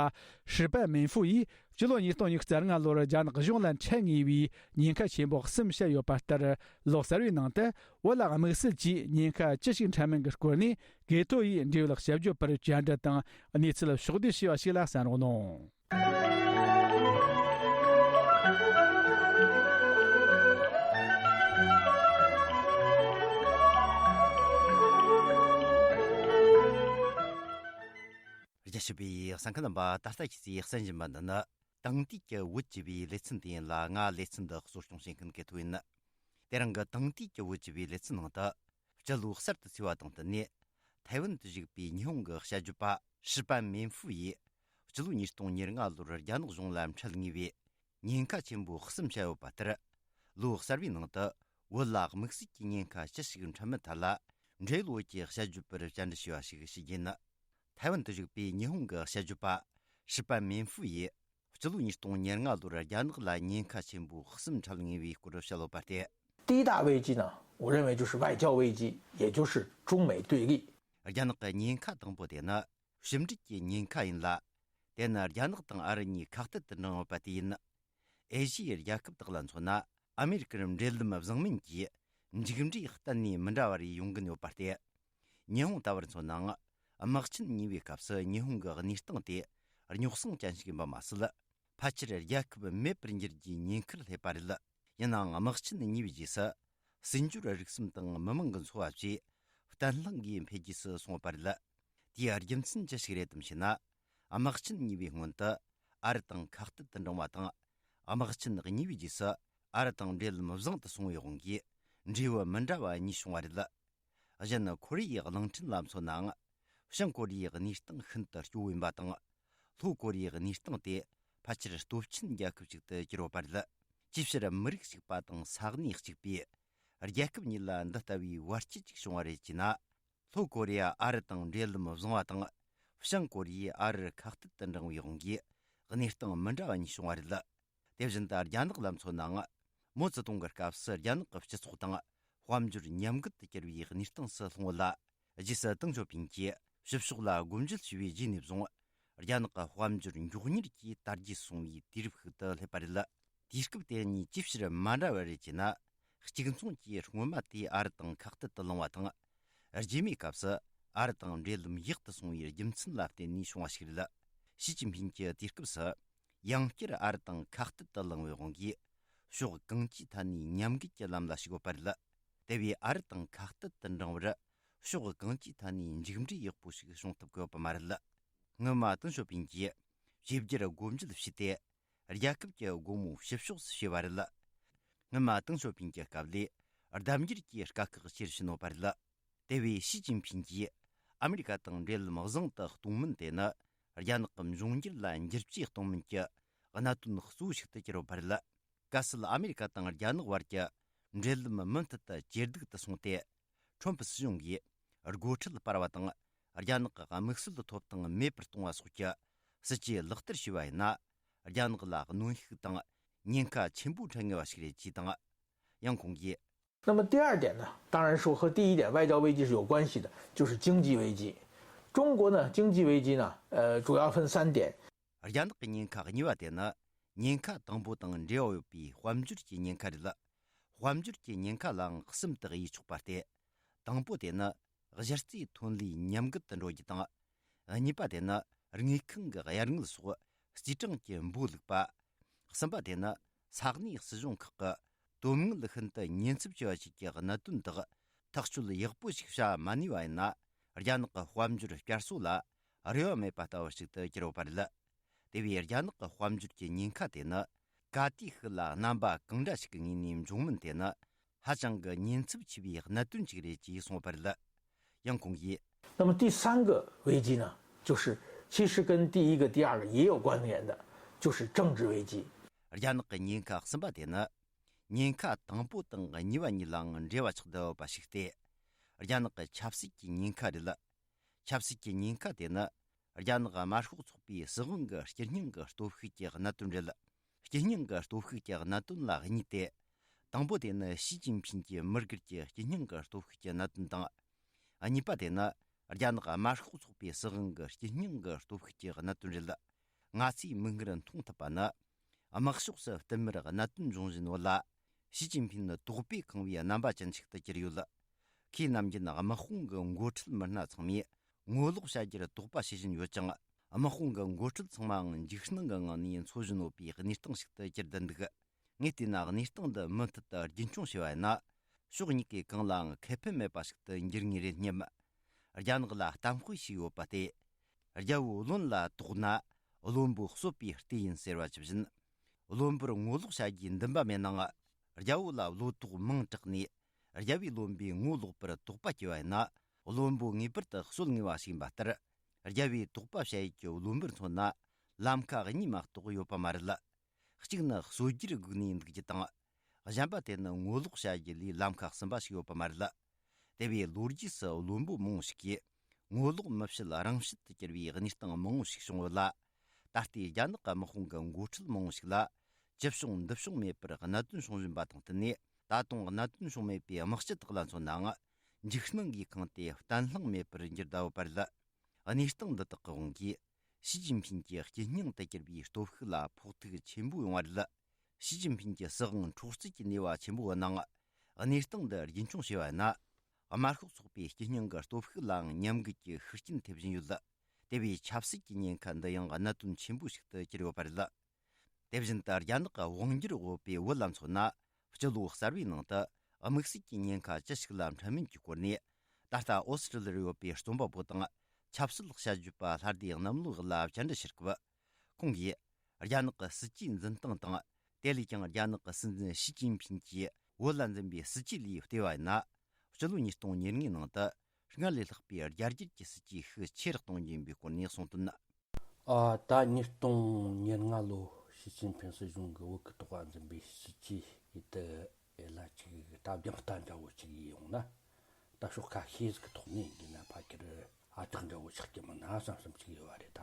ཧྲི་པ་མིན་ཧྥུ་ཡིས། སྤྱི་ལོ་ཉིས་སྟོང་ཉི་ཤུ་རྩ་ལྔ་ལོར་རྒྱ་ནག་གཞུང་ལ་འཕྲད་ངེས་པའི་ཉེན་ཁ་ཆེན་པོ་གསུམ་བཤད་ཡོད་པ་ལྟར། ལོ་གསར་བའི་ནང་དུ་བོད་ལ་དམིགས་བསལ་གྱིས་ཉེན་ཁ་ཅི་ཞིག་འཕྲད་མིན་གྱི་སྐོར་ནས། དགེ་ཐོ་ཡིས་འབྲེལ་ཡོད་ཞིབ་དཔྱོད་པར་བཅར་འདྲི་དང་གནས་ཚུལ་ཕྱོགས་བསྡུས་ཞུས་པ་ཞིག་ལ་གསན་རོགས་གནང་། རྒྱ་ཆེ་བའི་གསན་མཁན་རྣམ་པ། ད་ལྟ་ཁྱེད་ཚོས་གསན་བཞིན་པ་འདི་ནི། དེང་དུས་ཀྱི་བོད་ཀྱི་བའི་ལེ་ཚན་དེ་ཡིན་ལ། ང་ལེ་ཚན་འདི་གཙོ་སྐྱོང་བྱེད་མཁན་གལ་ཐུབ་ཡིན། དེ་རིང་གི་དེང་དུས་ཀྱི་བོད་ཀྱི་བའི་ལེ་ཚན་ནང་དུ། སྤྱི་ལོ་གསར་དུ་ཚེས་པ་དང་བསྟུན་ནས། ཐའེ་ཝན་དུ་བཞུགས་པའི་ཉི་ཧོང་གི་དཔྱད་བརྗོད་པ་ཧྲི་པན་མིན་ཧྥུ་ཡིས། སྤྱི་ལོ་ཉིས་སྟོང་ཉེར་ལྔ་ལོར་རྒྱ་ནག་གཞུང་ལ་འཕྲད་ངེས་པའི་ཉེན་ཁ་ཆེན་པོ་གསུམ་བཤད་ཡོད་པ་ལྟར། ལོ་གསར་བའི་ནང་དུ། བོད་ལ་དམིགས་བསལ་གྱི་ཉེན་ཁ་ཅི་ཞིག་འཕྲད་མིན་ཐད་ལ། འབྲེལ་ཡོད་ཀྱི་དཔྱད་བརྗོད་པར་བཅར་འདྲི་ཞུས་པ་ཞིག་ཞུ་རྒྱུ་ཡིན། ཐའེ་ཝན་དུ་བཞུགས་པའི་ཉི་ཧོང་གི་དཔྱད་བརྗོད་པ་ཧྲི་པན་མིན་ཧྥུ་ཡིས། སྤྱི་ལོ་ཉིས་སྟོང་ཉེར་ལྔ་ལོར་རྒྱ་ནག་ལ་ཉེན་ཁ་ཆེན་པོ་གསུམ་འཕྲད་ངེས་པའི་སྐོར་བཤད་ཡོད་པ་སྟེ། 第一大危机呢，我认为就是外交危机，也就是中美对立。 རྒྱ་ནག་གི་ཉེན་ཁ་དང་པོ་དེ་ནི་ཕྱི་འབྲེལ་གྱི་ཉེན་ཁ་ཡིན་ལ། དེ་ནི་རྒྱ་ནག་དང་ཨ་རི་གཉིས་ཁ་གཏད་དུ་འགྲེང་ཡོད་པ་དེ་ཡིན། ཨེ་ཤི་ཡའི་རྒྱལ་ཁབ་དག་ལ་མཚོན་ན། ཨ་མེ་རི་ཀར་འབྲེལ་ལམ་བཟང་མིན་གྱི་མཇུག་འབྲས་གཏན་ནས་མི་འདྲ་བ་རེ་ཡོང་གིན་ཡོད་པ་སྟེ། ཉི་ཧོང་ལྟ་བུར་མཚོན་ནའང་། དམག་ཆེན་གཉིས་པའི་སྐབས་སུ་ཉི་ཧོང་གི་གནས་སྟངས་དེ་རྙོག་ཟིང་ཅན་ཞིག་ཡིན་པ་མ་ཟད། ཕལ་ཆེར་རྒྱལ་ཁབ་མེད་པར་འགྱུར་རྒྱུའི་ཉེན་ཁར་སླེབས་པ་རེད། ཡིན་ནའང་། དམག་ཆེན་གཉིས་པའི་རྗེས་སུ། སྲིད་འབྱོར་རིག་གསུམ་དང་མི་མང་གི་འཚོ་བ་བཅས་བརྟན་ལྷིང་གིས་འཕེལ་རྒྱས་སུ་སོང་བ་རེད། དེའི་རྒྱུ་མཚན་ཅི་ཞིག་རེད་དམ་ཞེ་ན། དམག་ཆེན་གཉིས་པའི་སྔོན་དུ་ཨ་རི་དང་ཁ་གཏད་དུ་འགྲེང་བ་དང་། དམག་ཆེན་གཉིས་པའི་རྗེས་སུ་ཨ་རི་དང་འབྲེལ་ལམ་བཟང་དུ་སོང་བའི་དབང་གིས། འབྲས་བུ་མི་འདྲ་བ་གཉིས་བྱུང་བ་རེད། གཞན་ཁོ་རེ་ཡའི་གླིང་ཕྲན་ལ་མཚོན་ནའང་། བྱང་ཁོ་རེ་ཡའི་གནས་སྟངས་ཤིན་ཏུ་སྐྱོ་བོ་ཡིན་པ་དང་། ལྷོ་ཁོ་རེ་ཡའི་གནས་སྟངས་དེ་ཕལ་ཆེར་སྟོབས་ཆེན་རྒྱལ་ཁབ་ཅིག་ཏུ་གྱུར་ཡོད་པ་རེད། ཅིའི་ཕྱིར་མི་རིགས་གཅིག་པ་དང་ས་གནས་གཅིག་པས། རྒྱལ་ཁབ་གཉིས་ལ་འདི་ལྟ་བུའི་བར་ཆད་ཅིག་བྱུང་བ་རེད་ཅེ་ན། ལྷོ་ཀོ་རི་ཡ་ཨ་རི་དང་འབྲེལ་ལམ་བཟང་བ་དང་། བྱང་ཀོ་རི་ཡས་ཨ་རིར་ཁ་གཏད་དུ་འགྲེང་བའི་དབང་གིས་གནས་སྟངས་མི་འདྲ་བ་གཉིས་བྱུང་བ་རེད། དེ་བཞིན་དུ་རྒྱ་ནག་ལ་མཚོན་ནའང་། མའོ་ཙེ་ཏུང་གི་སྐབས་སུ་རྒྱ་ནག་གི་སྤྱི་ཚོགས་དང་དཔལ་འབྱོར་ཉམས་རྒུད་དུ་གྱུར་བའི་གནས་སྟངས་སུ་ལྷུང་ཡོད་ལ། རྗེས་སུ་ཏེང་ཞའོ་ཕིང་གིས་ཕྱི་ཕྱོགས་ལ་སྒོ་འབྱེད་བྱས་པའི་རྗེས་ནས་བཟུང་། རྒྱ་ནག་གི་དཔལ་འབྱོར་མགྱོགས་མྱུར་གྱིས་དར་རྒྱས་སོང་བའི་དུས་རབས་ཤིག་ཏུ་སླེབས་པ་རེད། དུས་སྐབས་དེ་གཉིས་ཅིའི་ཕྱིར་མ་འདྲ་བ་རེད་ཅེ་ན། གཅིག་མཚུངས་ཀྱིས་སྔོན་མ་དེ་ཨ་རི་དང་ཁ་གཏད་དུ་ལངས་པ་དང་། རྗེས་མའི་སྐབས་སུ་ཨ་རི་དང་འབྲེལ་ལམ་ཡག་ཏུ་སོང་བའི་རྒྱུ་མཚན་ལ་བརྟེན་ནས་བྱུང་བ་ཞིག་རེད། ཞི་ཅིན་ཕིང་གིས་དུས་སྐབས་སུ་ཡང་བསྐྱར་ཨ་རི་དང་ཁ་གཏད་དུ་ལངས་པའི་དབང་གིས་ཕྱོགས་གང་ཅིའི་ཐད་ནས་ཉམས་རྒུད་ཀྱི་ལམ་ལ་ཞུགས་ཡོད་པ་རེད། དེ་བས་ཨ་རི་དང་ཁ་གཏད་དུ་འགྲེང་བར་ཕྱོགས་གང་ཅིའི་ཐད་ནས་མཇུག་འབྲས་ཡག་པོ་ཞིག་བྱུང་ཐུབ་ཀྱི་ཡོད་པ་མ་རེད། སྔོན་མ་ཏེང་ཞའོ་ཕིང་གིས་བྱས་རྗེས་སྒོ་འབྱེད་བྱས་ཏེ། རྒྱལ་ཁབ་ཀྱི་སྒོ་མོ་ཕྱི་ཕྱོགས་སུ་ཕྱེ་བ་རེད། སྔོན་མ་ཏེང་ཞའོ་ཕིང་གི་སྐབས་ལས་ལྡབ་འགྱུར་གྱིས་དཀའ་ཁག་ཆེ་རུ་ཕྱིན་ཡོད་པ་རེད། དེ་བས་ཞི་ཅིན་ཕིང་གིས་ཨ་མི་རི་ཀ་དང་འབྲེལ་ལམ་བཟང་དུ་གཏོང་མིན་དེ་ནི། རྒྱ་ནག་གི་འབྱུང་འགྱུར་ལ་འགྱུར་བཅོས་གཏོང་མིན་གྱི་གནད་དོན་གཙོ་བོ་ཞིག་ཏུ་གྱུར་ཡོད་པ་རེད། གལ་སྲིད་ཨ་མི་རི་ཀ་དང་རྒྱ་ནག་བར་གྱི་འབྲེལ་ལམ་མུ་མཐུད་དུ་ཇེ་སྡུག་ཏུ་སོང་སྟེ། ཁྲོམ་སྲིད་གཞུང་གིས་སྒོ་ཁྲལ་སྤར་བ་དང་། རྒྱ་ནག་གི་དམིགས་བསལ་ཐོབ་ཐང་མེད་པར་གཏོང་བ་སོགས་ཀྱི་སྲིད་ཇུས་ལག་བསྟར་བྱས་པ་ཡིན་ན། རྒྱ་ནག་ལ་གནོན་ཤུགས་དང་ཉེན་ཁ་ཆེན་པོ་འཕྲད་ངེས་པ་ཞིག་རེད་ཅེས་དང་། ཡང་ཁོང་གིས། 那么第二点呢，当然说和第一点外交危机是有关系的，就是经济危机。中国呢，经济危机呢，呃，主要分三点。 རྒྱ་ནག་གི་ཉེན་ཁ་གཉིས་པ་དེ་ནི། ཉེན་ཁ་དང་པོ་དང་འབྲེལ་བ་ཡོད་པའི་དཔལ་འབྱོར་གྱི་ཉེན་ཁ་རེད། དཔལ་འབྱོར་གྱི་ཉེན་ཁ་ལའང་གསུམ་དུ་དབྱེ་ཆོག་པ་སྟེ། དང་པོ་དེ་ནི་གཞི་རྩའི་ཐོན་ལས་ཉམས་རྒུད་དུ་འགྲོ་རྒྱུ་དང་། གཉིས་པ་དེ་ནི་དངུལ་ཁང་གི་གཡར་དངུལ་སོགས་རྩིས་གྲངས་ཀྱི་འབོར་ལུག་པ། གསུམ་པ་དེ་ནི་ས་གནས་སྲིད་གཞུང་ཁག་གི་དོན་དངུལ་ཤིན་ཏུ་ཉེན་ཚབས་ཆེ་བ་ཞིག་གི་གནད་དོན་དག་ཐག་གཅོད་ཡག་པོ་ཞིག་བྱ་མ་ནུས་པ་ཡིན་ན། རྒྱ་ནག་གི་དཔལ་འབྱོར་བསྐྱར་གསོ་ལ་རེ་བ་མེད་པ་ལྟ་བུ་ཞིག་ཏུ་གྱུར་ཡོད་པ་རེད། དེ་བས་རྒྱ་ནག་གི་དཔལ་འབྱོར་གྱི་ཉེན་ཁ་དེ་ནི་ག་དུས་ཤིག་ལ་རྣམ་པ་གང་འདྲ་ཞིག་གི་ངོས་ནས་འབྱུང་མིན་དེ་ནི་ཧ་ཅང་གི་ཉེན་ཚབས་ཆེ་བའི་གནད་དོན་ཞིག་རེད་ཅེས་གསུངས་པ་རེད། ཡང་ཁོང་གིས། 那么第三个危机呢，就是其实跟第一个、第二个也有关联的，就是政治危机。 རྒྱ་ནག་གི་ཉེན་ཁ་གསུམ་པ་དེ་ནི། ཉེན་ཁ་དང་པོ་དང་གཉིས་པ་གཉིས་ལའང་འབྲེལ་བ་ཆགས་བསྡད་ཡོད་པ་ཞིག་སྟེ། རྒྱ་ནག་གི་ཆབ་སྲིད་ཀྱི་ཉེན་ཁ་རེད། ཆབ་སྲིད་ཀྱི་ཉེན་ཁ་དེ་ནི། རྒྱ་ནག་དམར་ཤོག་ཚོགས་པའི་སྲིད་དབང་གི་སྤྱི་སྙིང་གི་སྟོབས་ཤུགས་ཀྱི་གནད་དོན་རེད། སྤྱི་སྙིང་གི་སྟོབས་ཤུགས་ཀྱི་གནད་དོན་ལ་གཉིས་ཏེ། དང་པོ་དེ་ནི་ཞི་ཅིན་ཕིང་གི་མི་སྒེར་གྱི་སྤྱི་སྙིང་གི་སྟོབས་ཤུགས་ཀྱི་གནད་དོན་དང་། གཉིས་པ་དེ་ནི་རྒྱ་ནག་དམར་ཤོག་ཚོགས་པའི་སྲིད་དབང་གི་སྤྱི་སྙིང་གི་སྟོབས་ཤུགས་ཀྱི་གནད་དོན་རེད། ང་ཚོས་མིག་སྔར་མཐོང་ཐུབ་པ་ནི། དམག་ཕྱོགས་སུ་བསྟུད་མར་གནད་དོན་འབྱུང་བཞིན་ཡོད་ལ། ཞི་ཅིན་ཕིང་ནི་དོགས་པས་ཁེངས་པའི་རྣམ་པ་ཅན་ཞིག་ཏུ་གྱུར་ཡོད། ཁོས་ནམ་རྒྱུན་དམག་དཔུང་གི་འགོ་ཁྲིད་མི་སྣ་ཚང་མས་ངོ་ལོག་བྱ་རྒྱུར་དོགས་པ་བྱེད་བཞིན་ཡོད་ཅིང་། དམག་དཔུང་གི་འགོ་ཁྲིད་ཚང་མའང་འཇིགས་སྣང་གི་ངང་ནས་འཚོ་བཞིན་ཡོད་པའི་གནས་སྟངས་ཤིག་ཏུ་གྱུར་བསྡད་འདུག་ངས་བལྟས་ན། གནས་སྟངས་འདི་མུ་མཐུད་དུ་རྒྱུན་འཁྱོངས་བྱས་པ་ཡིན་ན། ཕྱོགས་གཉིས་ཀའི་གང་ལའང་ཁེ་ཕན་མེད་པ་ཞིག་ཏུ་འགྱུར་ངེས་རེད་སྙམ། རྒྱ་ནག་ལ་གཏམ་དཔེ་ཞིག་ཡོད་པ་སྟེ། རྒྱལ་པོ་བློན་ལ་དོགས་ན་ བློན་པོ་གསོད་པའི་གཏེ་ཡིན་ཟེར་བ་ཇི་བཞིན། བློན་པོར་ངོ་ལོག་བྱ་རྒྱུའི་འདུན་པ་མེད་ནའང་། རྒྱལ་པོ་ལ་བློ་དོགས་མང་དྲགས་ནས། རྒྱལ་པོའི་བློན་པོས་ངོ་ལོག་པར་དོགས་པ་སྐྱེ་བ་ཡིན་ན། བློན་པོ་ངེས་པར་དུ་གསོད་ངེས་པ་ཞིག་ཡིན་པ་ལྟར། རྒྱལ་པོས་དོགས་པ་བྱ་ཡུལ་གྱི་བློན་པོར་མཚོན་ན། ལམ་ཁ་གཉིས་མ་གཏོགས་ཡོད་པ་མ་རེད། གཅིག་ནི་གསོད་རྒྱུར་སྒུག་ནས་འདུག་རྒྱུ་དང་། གཞན་པ་དེ་ནི་ངོ་ལོག་བྱ་རྒྱུ་ལས་ལམ་ཁ་གསུམ་པ་ཞིག་ཡོད་པ་མ་རེད། དེ་བས་ལོ་རྒྱུས་སུ་བློན་པོ་མང་བོ་ཞིག་གིས། ངོ་ལོག་མི་བྱེད་རང་བྱེད་དུ་གྱུར་བའི་གནས་སྟངས་མང་བོ་ཞིག་བྱུང་ཡོད་ལ། ད་ལྟའི་རྒྱ་ནག་གི་དམག་དཔུང་གི་འགོ་ཁྲིད་མང་བོ་ཞིག་ལ། ཅི་བྱུང་འདི་བྱུང་མེད་པར་གནད་དོན་བྱུང་བཞིན་པ་དང་བསྟུན་ནས། ད་དུང་གནད་དོན་བྱུང་མེད་པའི་དམག་སྤྱི་དག་ལ་མཚོན་ནའང་། འཇིགས་སྣང་གིས་ཁེངས་ཏེ་བརྟན་ལྷིང་མེད་པར་འགྱུར་བསྡད་ཡོད་པ་རེད། གནས་སྟངས་འདི་དག་གི་དབང་གིས། ཞི་ཅིན་ཕིན་གྱི་སྐྱེ་སྙིང་དུ་གྱུར་པའི་སྟོབས་ཤུགས་ལ་ཕོག་ཐུག་ཆེན་པོ་ཡོང་བ་རེད། ཞི་ཅིན་ཕིན་གྱི་སྲིད་དབང་འཕྲོག་རྩིས་ཀྱི་ནུས་པ་ཆེན་པོ་ཡོད་ནའང་། གནས་སྟངས་འདི་རྒྱུན་འཁྱོངས་བྱས་པ་ཡིན་ན། དམར་ཤོག་ཚོགས་པའི་སྤྱི་སྙིང་གི་སྟོབས་ཤུགས་ལའང་ཉམས་རྒུད་ཀྱི་ཤུགས་རྐྱེན་ཐེབས་བཞིན་ཡོད། དེ་བས་ཆབ་སྲིད་ཀྱི་ཉེན་ཁ་འདི་ཡང་གནད་དོན་ཆེན་པོ་ཞིག་ཏུ་གྱུར་ཡོད་པ་རེད། དེ་བཞིན་དུ་རྒྱ་ནག་གི་དབང་སྒྱུར་འོག་པའི་བོད་ལ་མཚོན་ན། སྤྱི་ལོ་གསར་བའི་ནང་དུ་དམིགས་བསལ་གྱི་ཉེན་ཁ་ཅི་ཞིག་ལ་འཕྲད་མིན་གྱི་སྐོར་ནས། ད་ལྟ་ཨོ་སི་ཀྲི་ལི་ཡར་ཡོད་པའི་རྩོམ་པ་པོ་དང་། ཆབ་སྲིད་དཔྱད་བརྗོད་པ་ལྷ་སྡེ་གནམ་ལོ་ལགས་ལ་བཅར་འདྲི་ཞུ་སྐབས། ཁོང་གིས། རྒྱ་ནག་གི་སྲིད་ཇུས་འཛིན་སྟངས་དང་། དེ་ལས་ཀྱང་རྒྱ་ནག་གི་སྲིད་འཛིན་ཞི་ཅིན་ཕིན་གྱིས་བོད་ལ་འཛིན་པའི་སྲིད་ཇུས་ལས་བལྟས་པ་ཡིན་ན། སྤྱི་ལོ་ཉིས་སྟོང་ཉེར་ལྔའི་ནང་དུ་སྔར་ལས་ལྷག་པའི་རྒྱ་སྒྱུར་གྱི་སྲིད་ཇུས་ཤུགས་ཆེ་རུ་གཏོང་རྒྱུ་ཡིན་པའི་སྐོར་ནས་གསུངས་དོན། ཨ། ད་ཉིས་སྟོང་ཉེར་ལྔ་ལོ་ཞི་ཅིན་ཕིན་སྲིད་གཞུང་གིས་བོད་ཀྱི་ཐོག་འཛིན་པའི་སྲིད་ཇུས་ཡིན་དུ་ཡིན་ལ་ཅིག་ད་རྒྱང་ལྟ་འདྲ་བོ་ཅིག་ཡིན་ཡོང་ན། ད་ཕྱོགས་ཁ་ཤས་ཟིག་གི་ཐོག་ནས་ཡིན་གྱི་ན་ཕ་གིར་ཨ་ཅག་འདྲ་བོ་ཆགས་ཀྱི་མིན་ན་བསམ་བསམ་ཅིག་ཡོད་བ་རེད། ད་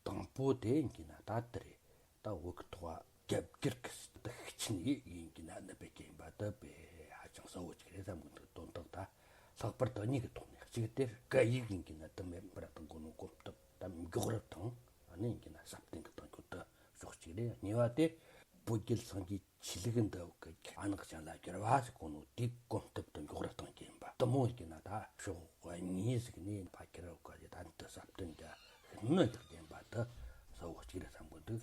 དང་པོ་དེ་ཡིན་གྱི་ན་ད་དེ་རེད། ད་བོད་ཀྱི་ཐོག་རྒྱ་སྒྱུར་གྱི་སྲིད་དུ་ཤུགས་ཆེན་ཡིན་གྱི་ན་ནུབ་པའི་རྐྱེན་པ་དུ་བས་ཧ་ཅང་གསལ་བོ་ཅིག་རེད་བསམ་གི་འདུག་དོན་དག་ད་ལྷག་པར་དུ་གཉིས་ཀྱི་ཐོག་ནས། གཅིག་དེར་སྐད་ཡིག་ཡིན་གྱི་ན་དུ་མེད་པར་དང་གོ་ནོ་གོམ་སྟབས་ད་མགྱོགས་རུ་དང་ཨ་ནི་ཡིན་གྱི་ན་ཟབ་སྟོན་གྱི་གཏོང་རྒྱུ་དུ་ཕྱོགས་གཅིག་རེད། གཉིས་པ་དེ་བོད་རྒྱལ་སངས་རྒྱས་ཆོས་ལུགས་འདི་གི་ཨ་ནག་ཅན་ལ་བསྒྱུར་བ་ཟེར་གོ་ནོ་དེ་གོམ་སྟབས་དུ་མགྱོགས་རུ་བཏང་གི་ཡིན་པ་དུ་མོ་ཡིན་ན། ད་ཕྱོགས་གཉིས་ཟིག་ནས་ཕ་ཁྱེར་བ་གི་ད་འདི་ཟབ་སྟོན་རྒྱ་ཤིན་ནི་ཡག་ཡིན་པ་དུ་གསལ་བོ་གཅིག་རེད་བསམ་གི་འདུག་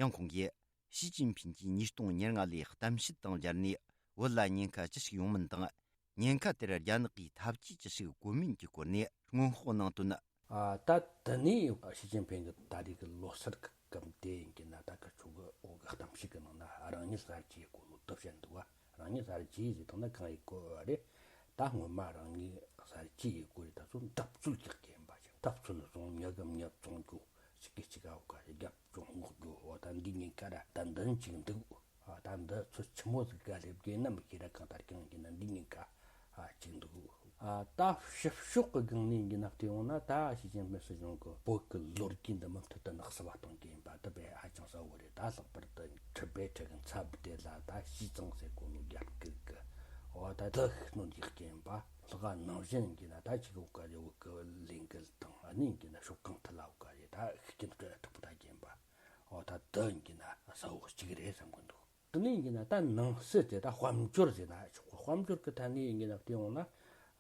ཡང་ཁོང་གིས་ཞི་ཅིན་ཕིན་གྱིས་ཉིས་སྟོང་ཉེར་ལྔ་ལོའི་གཏམ་བཤད་དང་སྦྱར་ནས་བོད་ལ་ཉེན་ཁ་ཅི་ཞིག་ཡོང་མིན་དང་། ཉེན་ཁ་དེར་རྒྱ་ནག་གིས་ཐབས་ཇུས་ཅི་ཞིག་བཀོལ་མིན་གྱི་སྐོར་ནས་སྔོན་དཔོག་གནང་དོན། ཨ། ད་དེ་ནས་ཞི་ཅིན་ཕིན་གྱིས་ད་རེས་ཀྱི་ལོ་གསར་གྱི་སྐབས་དེ་ཡིན་གྱི་ན་ད་གི་ཆོ་གི་འོ་གི་གཏམ་བཤད་གི་ནང་ན་རང་ཉིད་གསར་བརྗེའི་སྐོར་ལོ་དུ་བཤད་འདུག་བ། རང་ཉིད་གསར་བརྗེ་ཟེར་དང་ན་གང་ཡིན་གོ་བ་རེད། ད་སྔོན་མ་རང་ཉིད་གསར་བརྗེ་ཡི་སྐོར་རེད། ད་ཚོ་འཐབ་རྩོད་རྒྱག་གི་ཡིན་པ་ཞིག་འཐབ་རྩོད་ནི་སོང་མྱི་གི་མྱི་བཙོང་རྒྱུ་ཞིག་གི་ཅིག་ཨ་བ་ག་རྒྱབ་ཅུང་སྔོག་རྒྱུ་འོ་ད་འདི་ཉིན་ཁ་ར་ད་འདི་ནི་ཅིག་འདུག་ཨ། ད་འདི་ཚོ་ཆི་མོ་ཟིག་ག་སླེབས་དགོས་ན་མི་ཤེས་ར། གང་ལྟར་ཀྱང་ཡིན་ན་འདི་ཉིན་ཁ་ཨ་ཅིག་འདུག་ཨ། ད་ཕྱི་ཕྱོགས་ཀྱི་སྒང་ནས་ཡིན་ན་བལྟས་ཡོང་ན་ད་ཞི་ཅིན་ཕིན་སྲིད་གཞུང་གི་བོད་ཀྱི་ལོ་རྒྱུས་འདི་མུ་མཐུད་དུ་ནག་སུ་བ་གཏོང་གི་ཡིན་པ་དེ་དཔེ་ཧ་ཅང་གསལ་བོ་རེད། ད་ལྷག་པར་དུ་ཁྲི་པའི་ཁྲི་གི་ཚབ་དེ་ལ་ད་ཞི་ཙང་ཟེར་གོ་ནོ་རྒྱབ་སྐུལ་གི་འོ་ད་དེ་ཤུགས་སྣོན་རྒྱག་གི་ཡིན་པ། ལྷག་ནང་བཞིན་ཡིན་ན་ད་ཅིག་བོད་ཀྱི་བོད་ཀྱི་ལས་འགུལ་དང་ཨ་ནི་ཡིན་ན་ཕྱོགས་གང་ཐད་ལ་བོད་ཀྱི་ད་ཤུགས་རྐྱེན་སྤྲོད་ཐུབ་པ་ད་གི་ཡིན་པ། འོ་ད་དེ་ཡིན་གྱི་ན་གསལ་བོ་གཅིག་རེད་བསམ་གི་འདུག་དེ་ནས་ཡིན་གྱི་ན་ད་ནང་སྲིད་དེ་ད་དཔལ་འབྱོར་ཟེར་ན་ཆོག་གི་དཔལ་འབྱོར་གྱི་ཐད་ནས་ཡིན་གྱི་ན་བལྟས་ཡོང་ན།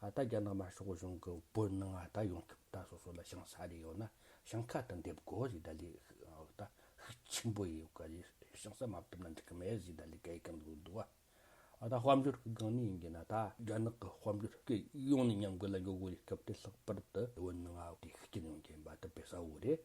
ཨ། ད་རྒྱ་ནག་དམར་ཤོག་གཞུང་གི་བོད་ནང་ཨ་ད་ཡོང་ཐབས་ད་སོ་སོ་ལ་ཞིང་ས་རེ་ཡོད་ན་ཞིང་ཁ་དུ་འདེབས་དགོས་ཟེར་ད་ལས་ད་ཤུགས་ཆེན་པོ་ཡོད་ག་ཞིང་ས་མ་བཏབ་ན་འགྲིག་གི་མེད་ཟེར་ད་ལས་ག་ཡི་གམ་འདུག་འདུག་བ། ཨ། ད་དཔལ་འབྱོར་གྱི་སྒང་ནས་ཡིན་གྱི་ན་ད་རྒྱ་ནག་གི་དཔལ་འབྱོར་གྱི་ཡོང་ནས་ཉམས་རྒུད་ལ་འགྱོ་དགོས་རེད། སྐབས་དེ་ལྷག་པར་དུ་བོད་ནང་ཨ་དེ་ཤུགས་རྐྱེན་ཡོང་གི་ཡིན་པ་དེ་དཔེ་གསལ་བོ་རེད།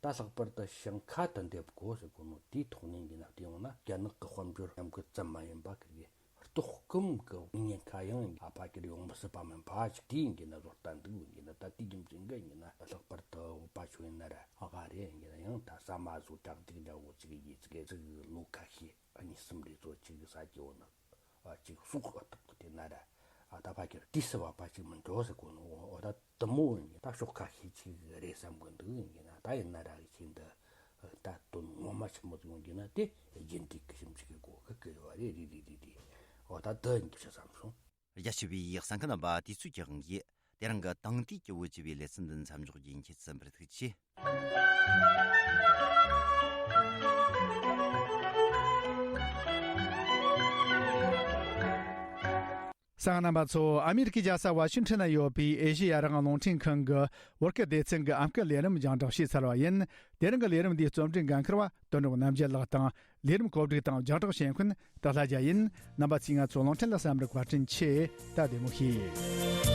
ད་ལྷག་པར་དུ་ཞིང་ཁ་དུ་འདེབས་དགོས་ཟེར་གོ་ནོ་དེའི་ཐོག་ནས་ཡིན་ན་བལྟས་ཡོང་ན་རྒྱ་ནག་གི་དཔལ་འབྱོར་ཉམས་རྒུད་ཙམ་མ་ཡིན་པ་གི་ལྟོགས་སྐོམ་གི་ཉེན་ཁ་ཡང་ཨ་ཕ་གིར་ཡོང་མི་སྲིད་པ་མིན་པ་ཞིག་དེ་ཡིན་གྱི་ན་བཟོ་ལྟ་འདུག་ཡིན་གྱི་ན་ད་དེ་རྒྱུ་མཚན་གྱི་ཡིན་གྱི་ན་ལྷག་པར་དུ་བོད་པ་ཆོས་ཡིན་ན་ར་ཨ་ག་རེ་ཡིན་གྱི་ན་ཡང་ད་ཟ་མ་བཟོ་དྲག་སྒྲིག་འདྲ་བོ་ཅིག་ཡིན་ཅིག་ཅིག་ལོ་ཁ་ཤས་ཨ་གཉིས་གསུམ་རེ་ཚོ་ཅིག་ཟ་རྒྱུ་བོ་ནི། ཨ་ཅིག་གསུང་ཨ་ཐུབ་ཀི་དེ་ན་ར། ཨ་ད་ཕ་ཁྱེར་དུས་སུ་བབ་པ་ཅིག་མི་འགྲོ་ཟེར་གོ་ནོ། འོ་ད་དུ་མོ་ཡིན་ད་ཤོག་ཁ་ཤས་ཅིག་རེད་བསམ་གི་འདུག་ཡིན་གྱི་ན་ད་ཡིན་ན་ར་གི་ཆེད་འདི་ད་དོན་ངོ་མ་ཆི་མོ་ཟིག་ཡོང་གྱི་ན་དེ་རྒྱུན་དུ་གི་ཞིམ་ཅིག་གི་གོ་གི་གི་ཡོད་རེད། རེད་རེད་རེད་རེད། འོ་ད་འདི་ཡིན་གྱི་ཆི་བསམ་སོང་། རྒྱ་ཆེ་བའི་གསན་མཁན་རྣམ་པ་དུས་ཚོད་ཀྱི་དབང་གིས་དེ་རིང་གི་དེང་དུས་ཀྱི་བོད་ཅེས་པའི་ལེ་ཚན་འདི་མཚམས་འཇོག་རྒྱུ་ཡིན། ཁྱེད་ཚོ་འབུར་ཐུག་ཆེ། གསན་མཁན་རྣམ་པ་ཚོ། ཨ་མི་རི་ཀའི་རྒྱལ་ས་ཝ་ཤིང་ཊོན་ན་ཡོད་པའི་ཨེ་ཤེ་ཡ་རང་དབང་རླུང་འཕྲིན་ཁང་གི་བོད་སྐད་སྡེ་ཚན་གྱི་ཨམ་སྐད་ལས་རིམ་རྒྱང་བསྒྲགས་བྱས་ཚར་བ་ཡིན། དེ་རིང་གི་ལས་རིམ་འདིའི་རྩོམ་སྒྲིག་འགན་འཁུར་བ་དོན་གྲུབ་རྣམ་རྒྱལ་ལགས་དང་། ལས་རིམ་གོ་སྒྲིག་དང་རྒྱང་བསྒྲགས་བྱེད་མཁན་ཏཱ་ལྷ་རྒྱལ་ཡིན། རྣམ་པ་ཚོས་ང་ཚོའི་རླུང་འཕྲིན་ལ་བསམ་པར་བཀའ་དྲིན་ཆེ། ད་བདེ་མོ་བྱོས།